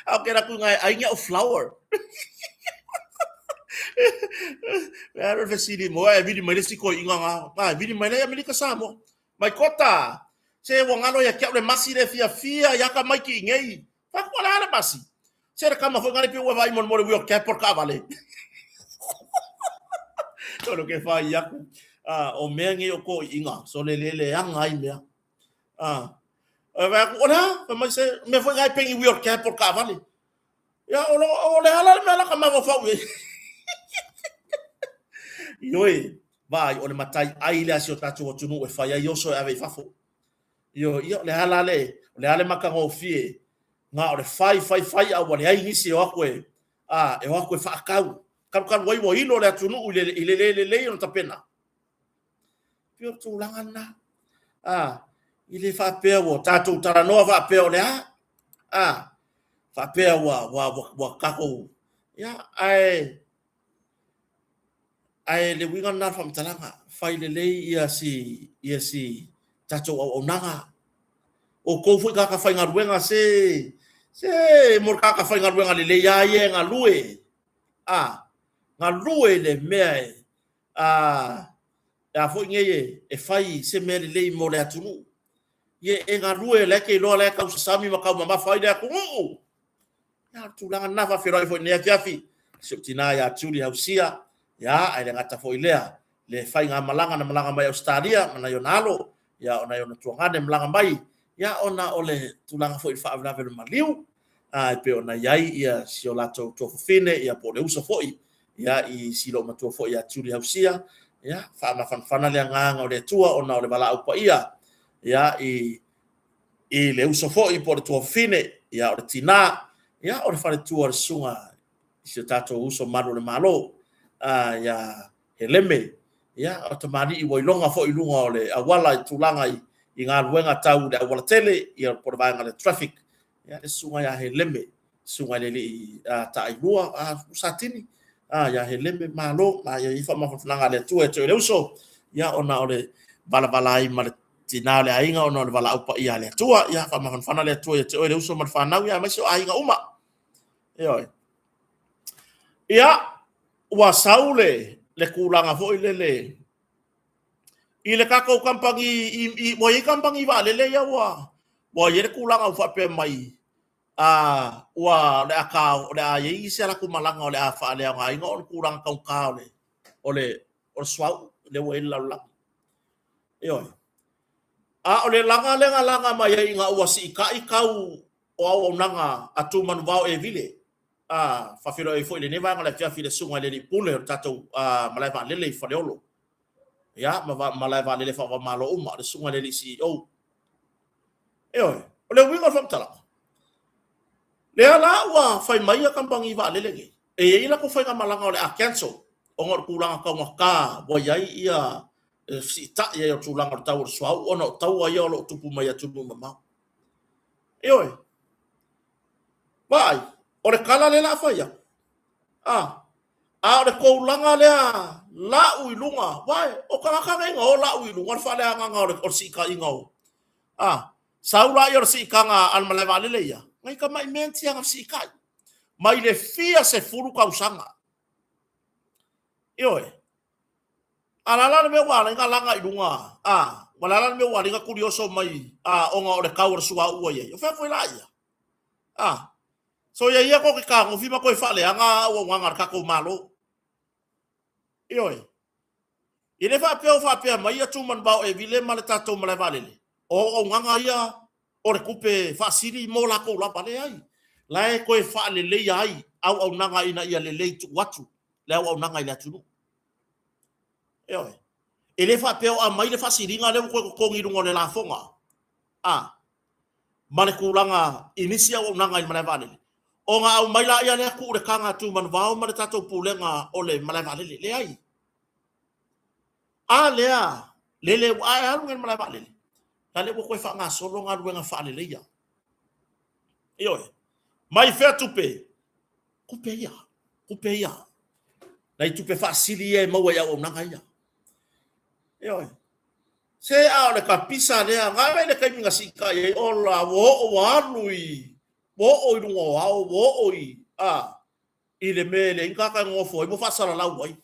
A o ke alu atu ina e ai ni au flower. Mea alu le fesili mo e vili mai le isi toeaina na, na e vili mai le Amerika Samoa. Mai kota, se ua galo ia te au le masi le fiafia ia ka mai ki nei. Fai atu, o le a le masi? Se le kama foi ngale pe ua vaai molemole wheel cap o le taavale. Tolo ke whai aku. Ah, o mea nei o ko iinga, so le le le anga ai mea. Ah, vai aku, o le a? Fai mai se, mea foi ngai pengi wheel cap o le taavale. Ia, o, lo, o le ala le mea la ka mafaufau i ai. Ioe, vai, o le matai ai lea si o tatou atunuu e fai ai oso e ave i fafo. Ioe, ia, o le ala le, o le a le matagofie, na o le fai, fai, fai, a ua leai nisi e o atu e, a, e o atu e faatau. Talu talu ai ua ilo le atunuu i le, i le le lelei ona tapena. Pei o le tulaga lena. A, i le faapea ua tatou talanoa faapea o le a, a, faapea ua, ua, ua, ua tatou, ia, ae, Ae le uiga lena o le faamatalaga, fai lelei ia si, ia si tatou auaunaga. Outou foi tagata faigaluega, se, se mo le tagata faigaluega lelei lava ia e galue, a, galue i le mea e, a, a foi nei e fai se mea lelei mo le atunuu. Ia e galue, la e te iloa la e tausasami ma taumamafa ai le atunuu. Ia, o le tulaga lena, faafeiloai foi i lenei afiafi si ou tina ia Julie Hausia, ia, ae le gata foi i lea, le faigamalaga na malaga mai Ausetalia ma nai ona alo, ia, o nai ona tuagane malaga mai, ia, ona o le tulaga foi i le faalavelave o le maliu, a, e pei ona i ai ia si o latou tuafafine, ia, po o le uso foi, ia, i si loomatua foi ia Julie Hausia, ia, faamafanafana le agaga o le Atua ona o le valaau paia, ia, i i le uso foi po o le tuafafine, ia o le tina, ia o le faletua o le susuga i si o tatou uso malu o le Malo, a, ia Heleme, ia o tamalii ua iloga foi i luga o le auala i tulaga i, i galuega tau i le auala tele, ia po o le vaega o le traffic, ia le susuga ia Heleme, susuga i le alii taailua, a, Satini, a, ia Heleme, malo, a ia i faamafanafanaga a le Atua ia te oe le uso, ia ona o le valavala ai ma le tina o le aiga ona o le valaau paia a le Atua. Ia faamafanafana le Atua ia te oe le uso ma le fanau, ia aemaise o aiga uma. Ioe. Ia, ua sau le, le tulaga foi lele i le tatou kamupani, i, i, ua i ai kamupani vaalele ia ua, ua i ai le tulaga ua faapea mai, a, ua, o le a ta, o le a i ai se latou malaga o le a faaleaogaina ona tulaga taugata o le, o le, o le suauu lea ua i ai le lalolagi. Ioe. A o le laga lea na laga mai ai ina ua siitai tau o auaunaga a Tumanuvao e Vile, a faafeiloai ai foi i lenei vaega o le afiafi i le susuga i le Alii Pule o le tatou malae vaalele i Faleolo, ia, ma malae vaalele faava-o-Malo uma, le susuga i le Alii CEO. Ioe. O le uiga o le faamatalaga, lea la ua fai mai ia kamupani vaalele nei, e i ai latou faigamalaga o le a cancel ona o le tulaga taugata ua i ai ia e fesiitai ai o le tulaga o le tau o le suauu ona o taua ia o lo o tupu mai atunuu mamao. Ioe. Vaai, o le tala lea la a fai atu. A, a o le tulaga lea lau i luga, vaai, o tagata nei na o lau i luga le faaleagaga o le, o le siitaiga o, a, sau la ia o le siitaga a le malae vaalele ia, nai tamai mea tia na fesiitai mai le fia sefulu tausaga. Ioe. A o le a la le mea ua ala ai ona laga i luga, a, o le a la le mea ua ala ai ona tulioso mai, a, ona o le tau o le suauu ua i ai? O fea foi la ia? A, soia ia tou te tagofi ma toe faaleaga auaunaga a le tatou Malo. Ioe. E le faapea o faapea mai ia Tumanuvao e vile ma le tatou malae vaalele, o auaunaga ia o le tupe faasili mo latou lava. Leai. La e toe faaleleia ai auaunaga ina ia lelei tuu atu le auaunaga i le atunuu. Ioe. E le faapea o aumai le faasiliga lea ua toe totogi i luga o le lafoga, a, ma le tulaga i nisi auaunaga i le malae vaalele, ona aumai laia lea tuu le taga a Tumanuvao ma le tatou Pulega o le malae vaalele. Leai. A lea, lele ua ae alu nei le malae vaalele, la lea ua toe faagasolo galuega faaleleia. Ioe. Mai fea tupe? Tupe ia, tupe ia. Nai tupe faasili ia e maua i auaunaga ia. Ioe. Se a o le kapisa lea, na ave i le taimi na siitai ai, ola, ua oo ua alu i, ua oo i luga o ao, ua oo i, a, i le mea e leai ni tagata e nonofo ai, ua faasalalau ai.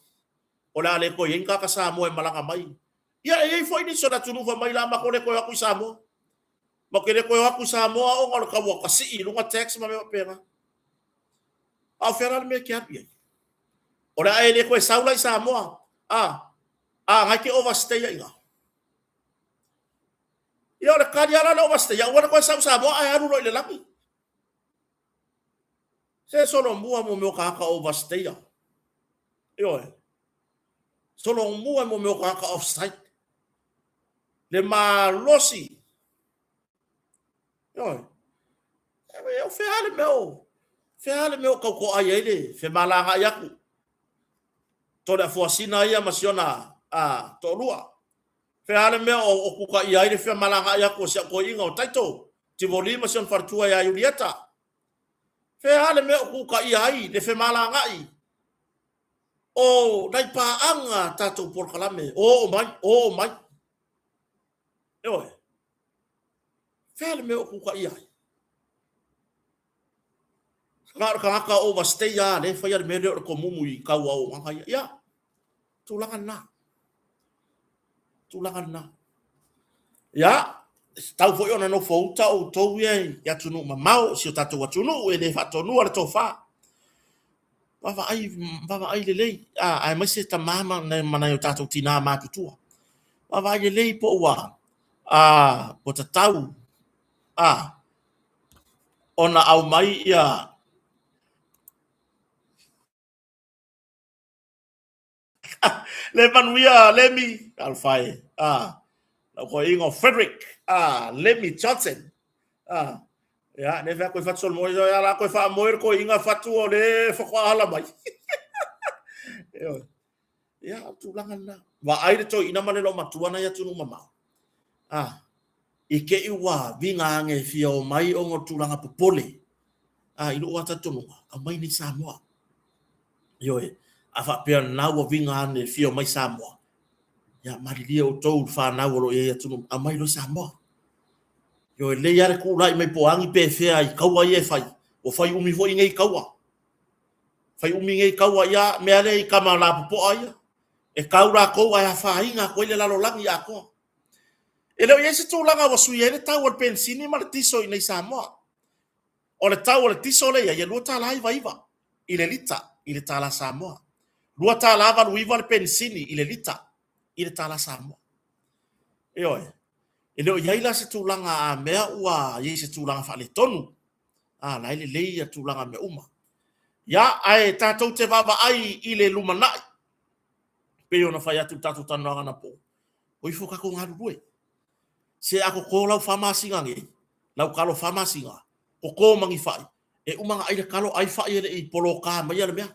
O le a le toe i ai ni tagata Samoa e malaga mai. Ia, e i ai foi nisi o le atunuu fai mai, o le a matou le toe o atu i Samoa. Matou te le toe o atu i Samoa ona o le tau ua sii i luga tax ma mea faapena. A o fea la le mea e te alu i ai? O le a e le toe sau la i Samoa, a, a na e te overstay ai i ina. Ia o le tali lava la o le overstay, aua le toe sau i Samoa ae alu loa i le lagi. Se solomua mo mea o tagata overstayer. Ioe. Solomua mo mea o tagata offside. Le malosi. Ioe. O fea le mea o, fea le mea o tautoai ai le femalagaai atu. Toleafoasina ia ma siona a, toalua. Fea le mea o, o kukaia ai le femalagaai atu o si au toeaina o Taito, Tivoli ma siona faletua ia Iulieta. Fea le mea o kukaia ai le femalagaai. O nai paaga tatou polokalame, oo mai, oo mai. Ioe. Fea le mea o kūkaia ai? Na o le tagata overstay lava lea e faia le mea lea o le tomumu i tau auaunaga ia. Ia, tulaga lena. Tulaga lena. Ia, tau foi ona nofo uta outou ia i atunuu mamao, si o tatou atunuu e le faatonuina le tofa. Vaavaai, vaavaai lelei, a, aemaise tama ma ma nai o tatou tinā matutua. Vaavaai lelei po ua, a, ua tatau, a, ona aumai ia le manuia Lemi talofa e a lau toeaina o Frederick a Lemi Johnson a ia ne fea koe fatu solomon ia la koe faamoe le toeaina fatu o le faatoa ala mai. Ioe. Ia o tulaga lena. Vaai le toeaina ma le loomatua nai atunuu mamao. A i te i ua viga ane e fia o mai ona o le tulaga popole. A i lou lava talitonuga, aumai nei Samoa. Ioe, a faapea lena ua viga ane e fia o mai Samoa, ia malilie outou le fanau o lo o i ai i atunuu, aumai loa i Samoa. Ioe, lelei lava le tulai mai po o a ni pefea i taua ia e fai, ua fai umi foi nei taua. Fai umi nei taua, ia mea lea i tama lapopoa ia, e tau latou ae afaina atu ai le lalolagi atoa. E le o i ai se tulaga ua sui ai le tau o le penisini ma le tiso i inei i Samoa. O le tau o le tiso lea e i ai, e $2.99 i le lita i le tala Samoa. $2.89 le penisini i le lita i le tala Samoa. Ioe. E le o i ai la se tulaga a mea ua i ai se tulaga faaletonu. A, la e lelei ia tulaga mea uma. Ia, ae tatou te vaavaai i le lumanai, pei ona fai atu i le tatou talanoaga anapo, o ifo tatou galulue. Se a toto lau fa masina nei, lau talo fa masina, toto ma ni fai, e uma ona ai le talo, ai fai e le i poloka maia le mea.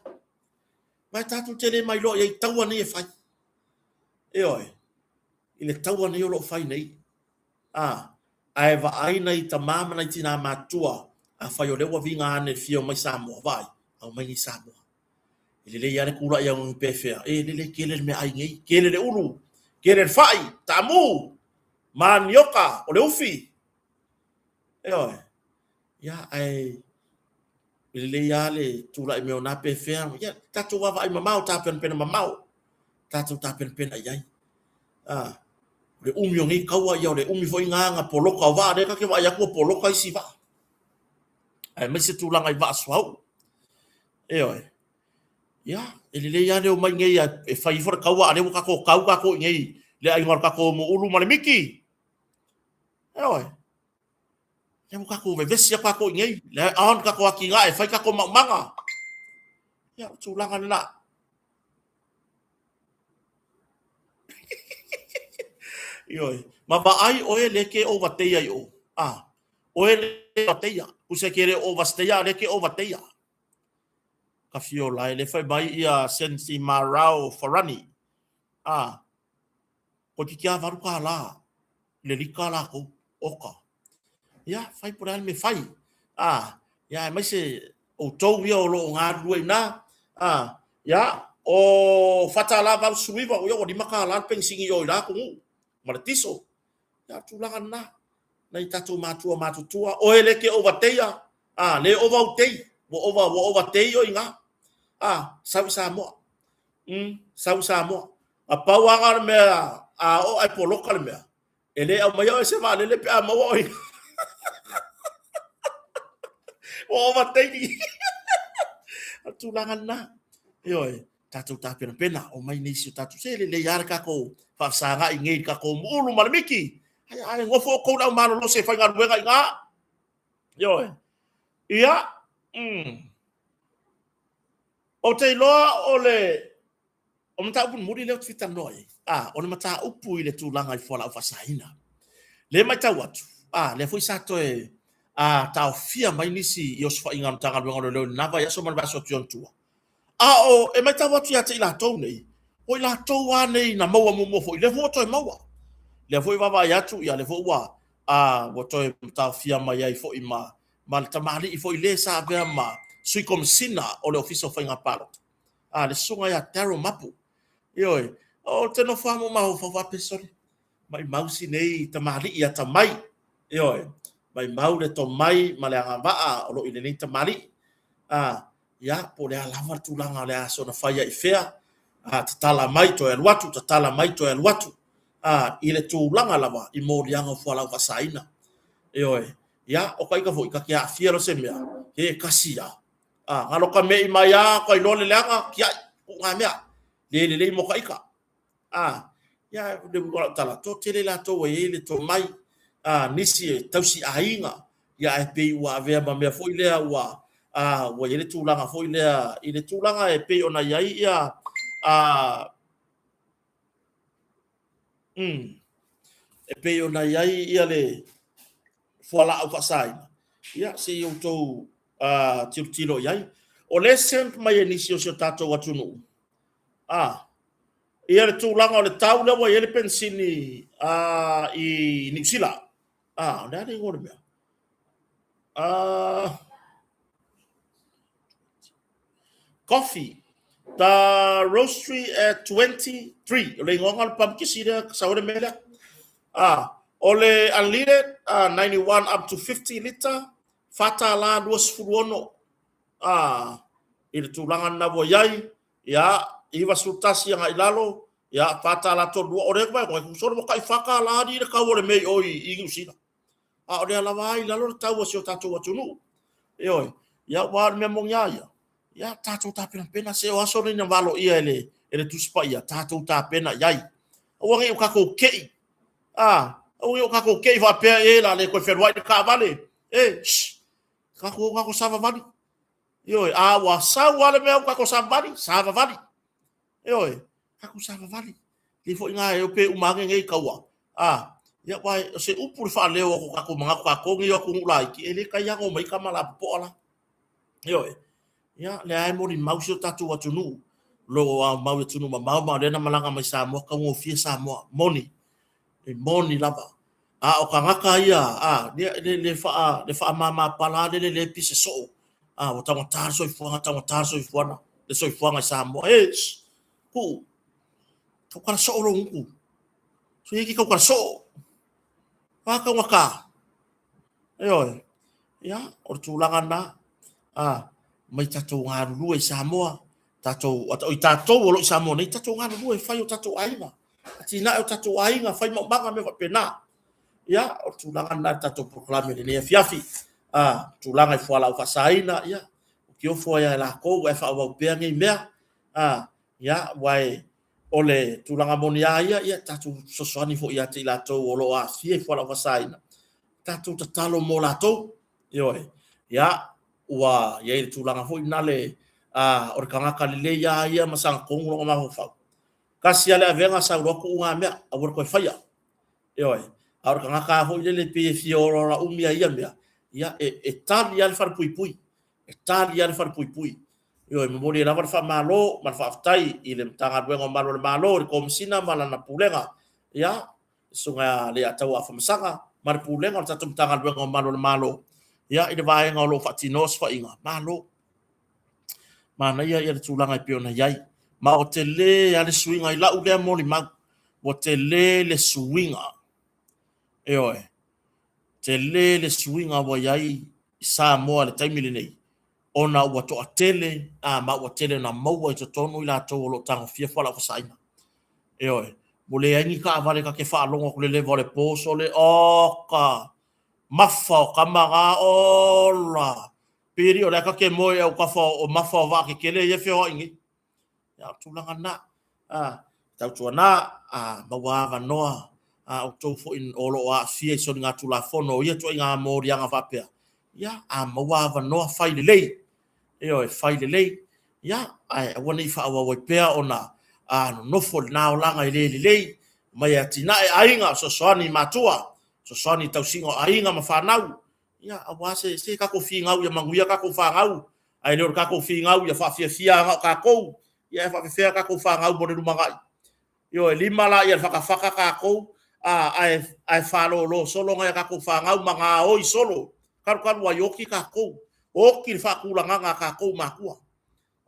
Ma e tatou te le mailoa i ai i taua nei e fai. Ioe, i le taua nei o lo o fai nei. A, ae vaai nai tama ma nai tinā matutua, afai o lea ua viga ane le fia o mai Samoa, vaai, aumai nei Samoa. E lelei lava le tulai au ni pefea, e lele tele le meaai nei, tele le ulu, tele le fai, taamu, manioka, o le ufi. Ioe. Ia, ae e lelei lava le tulai mai o na pefea, ia, tatou vaavaai mamao, tapenapena mamao, tatou tapenapena i ai. A, o le umi o nei taua, ia o le umi foi na na poloka o vaa, lea ta te vaai atu ua poloka isi vaa. Aemaise tulaga i vaa suauu. Ioe. Ia, e lelei lava le omai nei e fai ifo le taua, a o lea ua tatou tau tatou i inei le aiga o le tatou muulu ma le miki. Ioe. Lea ua tatou vevesi atu tatou i inei, lea e on tatou atinae e fai tatou maumaga. Ia, o tulaga lena. Ioe. Ma vaai oe lea ke ovateia i o. A, oe le ovateia. Puse ke le ovasteia, a lea ke ovateia. Ka fiola e le fai mai ia Sensi Marau Farani. A, toeitiiti lava $8 le lita latou, oka. Ia, fai po o le a le mea e fai. A, ia, aemaise outou ia o lo o galulue i ina. A, ia, o $4.89, ia ua $5 le penisini i o i la atunuu ma le tiso. Ia, o le tulaga lena. Nai tatou matua matutua, oe le ke ovateia, a, le ova ou tei, ua ova, ua ova tei oe i ina. A, sau i Samoa. Sau i Samoa. A pau lava le mea a oo ae poloka le mea, e le aumaia oe se vaalele pe a maua oe. Ua overtaking. O le tulaga lena. Ioe, tatou tapenapena, omai nei si o tatou, se lelei lava le tatou faafesagai nei i le tatou muulu ma le miki. Ae, ae nofo outou le au malolosi e faigaluega i ina. Ioe. Ia, Ou te iloa o le O le mataupu mulimuli lea ou te fia talanoa i ai, a, o le mataupu i le tulaga i fualaau faasaina. Lea e matau atu, a, lea foi sa toe a, taofia mai nisi i osofaiga a le Matagaluega o Leoleo i lena vaiaso ma le vaiaso atu i ona tua. A o e matau atu ia te i latou nei, o i latou lava nei na maua muamua foi, lea foi ua toe maua. Lea foi e vaavaai atu, ia lea foi ua, a, ua toe taofia mai ai foi ma, ma le tamalii foi le sa avea ma Sui Komesina o le Ofisa o Faiga Palota. a le susuga ia Daryl Mapu. Ioe, o te nofo lava ma ou mafaufau faapea, sole, maimau si nei tamalii atamai, ioe, maimau le tomai ma le agavaa o lo o i lenei tamalii. A, ia, po o le a lava le tulaga o le a soona fai ai i fea, a, tatala mai toe alu atu, tatala mai toe alu atu, a, i le tulaga lava i moliaga o fualaau faasaina. Ioe, ia, o ka ika foi, ta te aafia loa se mea, he kasi lava. A, galo ka me'i mai lava, ka iloa le leaga, tiai, tuu na mea, le lelei mo ka ika. A, ia, le uiga o lau tala, toatele latou ua i ai le tomai, a, nisi e tausi aiga, ia ae pei ua avea ma mea foi lea ua, a, ua i ai le tulaga foi lea, i le tulaga e pei ona i ai ia, a, e pei ona i ai ia le fualaau faasaina, ia se i outou tilotilo i ai. O lea e send mai e nisi o si o tatou atunuu, a, ia le tulaga o le tau lea ua i ai le penisini i Niu Sila. A, o le a le igoa o le mea? A, coffee. The roastery at 23. O le igoaga o le pamukisi lea, sau ai le mea lea. A, o le unleaded, 91 up to 50 litre, $4.26. A, i le tulaga lena ua i ai, ia, 91 agai i lalo, ia, $4.32. O lea e tusa ua tai $4 alii le tau o le mea i o i Niu Sila. A o lea lava i lalo le tau a si o tatou atunuu. Ioe, ia aua o le mea moni lava ia, ia tatou tapenapena, se o aso nei na valoia e le, e le Tusi Paia, tatou tapena i ai. Aua ne i o tatou te i, a, aua ne i o tatou te i faapea, e, o le a le toe fealuai le taavale, e, shh, tatou o tatou savavali. Ioe, a ua sau lava le mea ua tatou savavali, savavali. Ioe, tatou savavali. Lei foi na e pe uma ane nei taua. A, ia aua o se upu le faaleo o tatou manatu tatou nei o atunuu laiti, e le tai ano mai tama lapopoa la. Ioe, ia lea e molimau si o tatou atunuu, lo o aumau i atunuu mamao ma o lea na malaga mai Samoa, taugofie Samoa, moni, e moni lava. A o tagata ia, a, le, le, faa, le faamama pala lele le pise soo, a, ua taugata le soifuaga, taugata le soifuaga, le soifuaga i Samoa. E, shh, tuu, tautala soo lou gutu. So e te tautala soo. A taugata. Ioe. Ia, o le tulaga lena. A, mai tatou galulue i Samoa, tatou, o i tatou o lo o i Samoa nei, tatou galulue e fai o tatou aiga. Atinae o tatou aiga, fai maumaga, mea faapena. Ia, o le tulaga lena i le tatou polokalame i lenei afiafi. A, tulaga i fualaau faasaina, ia, o kiofo ai e latou ae faaauau pea nei mea. A, ia, aua e, o le tulaga moni a ia, ia, tatou fesoasoani foi ia te i latou o lo o aafia i fualaau faasaina, tatou tatalo mo latou. Ioe. Ia, ua i ai le tulaga foi na le, a, o le tagata lelei lava ia ma sagatonu lona mafaufau. Tasi lava le avega sau loa tuu na mea, aua le toe faia. Ioe. A o le tagata lava foi lele pei e fia olaola umi ai ia mea, ia, e, e tali lava le falepuipui. E tali lava le falepuipui. Ioe, momoli ai lava le faamalo ma le faafetai i le Matagaluega o Malu o le Malo, i le Komesina ma lana Pulega, ia, le Susuga ia Leiataua Afamasaga ma le Pulega o le tatou Matagaluega o Malu o le Malo, ia, i le vaega o lo o faatinoa osofaiga, malo. Manaia ia le tulaga e pei ona i ai. Ma ua tele lava le suiga i lau lea molimau, ua tele le suiga. Ioe, tele le suiga ua i ai i Samoa i le taimi lenei, ona ua toatele a ma ua tele ona maua i totonu i latou o lo o tagofia fualaau faasaina. Ioe, ua leai ni taavale ta te faalogo atu le leva o le po sole, oka, mafa o tama na, ola, pei alii o lea ta te moe i autafa o mafa o vaa tetele ia e feoai nei. Ia, o le tulaga lena. A, tautuana, a maua avanoa a outou foi o lo o aafia i soligatulafono o ia ituaiga moliaga faapea, ia, a maua avanoa, fai lelei. Ioe, fai lelei. Ia, ae aua ne i faaauau ai pea ona a nonofo i lena olaga e le lelei, mai e atinae aiga, fesoasoani i matua, fesoasoani i tausiga o aiga ma fanau, ia, aua se, se tatou finau ia manuia tatou fanau, ae le o le tatou finau ia faafiafia na o tatou, ia ae faafefea tatou fanau mo le lumanai. Ioe, lima la ia le fatafata tatou, a, ae, ae faalolo solo nai a tatou fanau ma gaoi solo, talu talu ai oti tatou, oti le faatulagaga a tatou matua.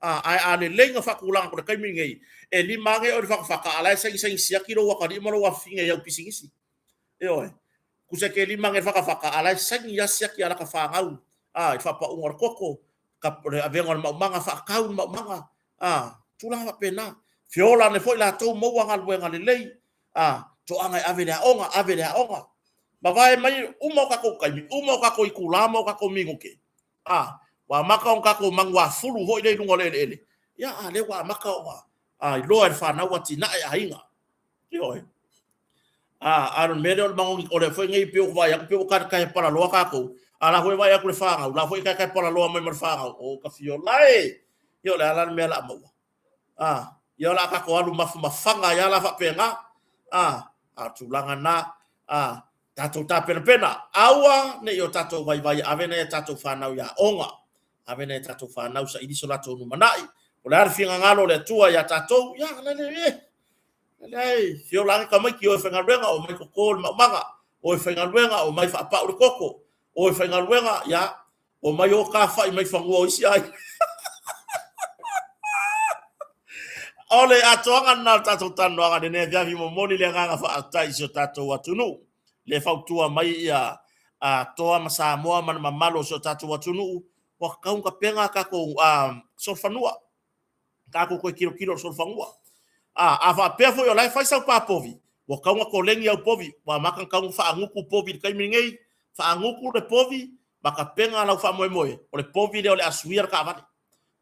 Ae a lelei na faatulaga atu i le taimi lenei, e lima ane oe i le fatafata, a o la e sagisagi siaki lou atalii ma lou afafine i au pisinisi. Ioe. Tusa e te lima ane i le fatafata, a o la e saini lava siaki a lata fanau i le faapauga o le toto, o le avega o le maumaga, faatau le maumaga, tulaga faapena. Feola ane foi latou maua galuega lelei, toaga e ave i le aoga, ave i le aoga. Mavae mai, uma o tatou taimi, uma o tatou itula ma o tatou minute, a, ua amata ona tatou manuafulu foi lea i luga o le eleele, ia a o lea ua amata ona iloa e le fanau atinae aiga. Ioe. A o le mea lea o le manogi, o lea foi nei pei ua ou vaai atu pei ua taetaepalaloa tatou, a o la e foi e vaai atu i le fanau, o la e foi e taetaepalaloa mai ma le fanau. O Tafiola e! Ia o le a la le mea o le a maua? A, ia o le a tatou alu mafaga ai lava la faapena. A, a o le tulaga lena, a, tatou tapenapena, aua ne i o tatou vaivai, ave nai a tatou fanau i aoga, ave nai a tatou fanau saili so latou lumanai. O le a le finagalo o le Atua ia tatou? Ia, lele, leai, fiola ane tamaiti, o e faigaluega, omai toto le maumaga, o e faigaluega, omai faapau le toto, o e faigaluega, ia, omai o tafai mai fanua o isi aiga. O le atoaga lena o le tatou talanoaga i lenei afiafi, momoli le agaga faafetai i si o tatou atunuu. Le fautua mai ia Toa ma Samoa ma le mamalu o si o tatou atunuu, ua tatau ona tapena a tatou solofanua. Tatou toe tilotilo i le solofanua. A faapea foi o la e fai sau papovi, ua tatau ona koleni au povi, ua amata ona tatau ona faagutu povi i le taimi lenei, faagutu le povi ma tapena lau faamoemoe, o le povi lea o le a suia le taavale.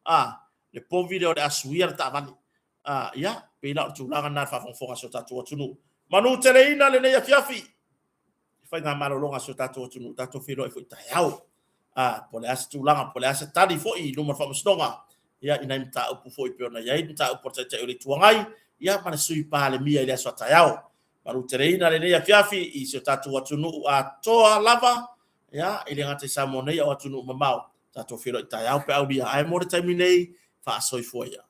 A, le povi lea o le a suia le taavale. A, ia, pei la o le tulaga lena i le faafogafoga a si o tatou atunuu. Manuteleina lenei afiafi i faigamalologa a si o tatou atunuu, tatou feiloai foi taeao. A, po o le a se tulaga, po o le a se tali foi i luma o le Faamasinoga, ia, i nai mataupu foi pei ona i ai le mataupu a le Taitai o le Itu Agai, ia, ma le Sui Palemia i le aso a taeao. Manuteleina lenei afiafi i si o tatou atunuu atoa lava, ia, e le gata i Samoa nei a o atunuu mamao. Tatou feiloai taeao pe a aulia, ae mo le taimi nei, faasoifua ia.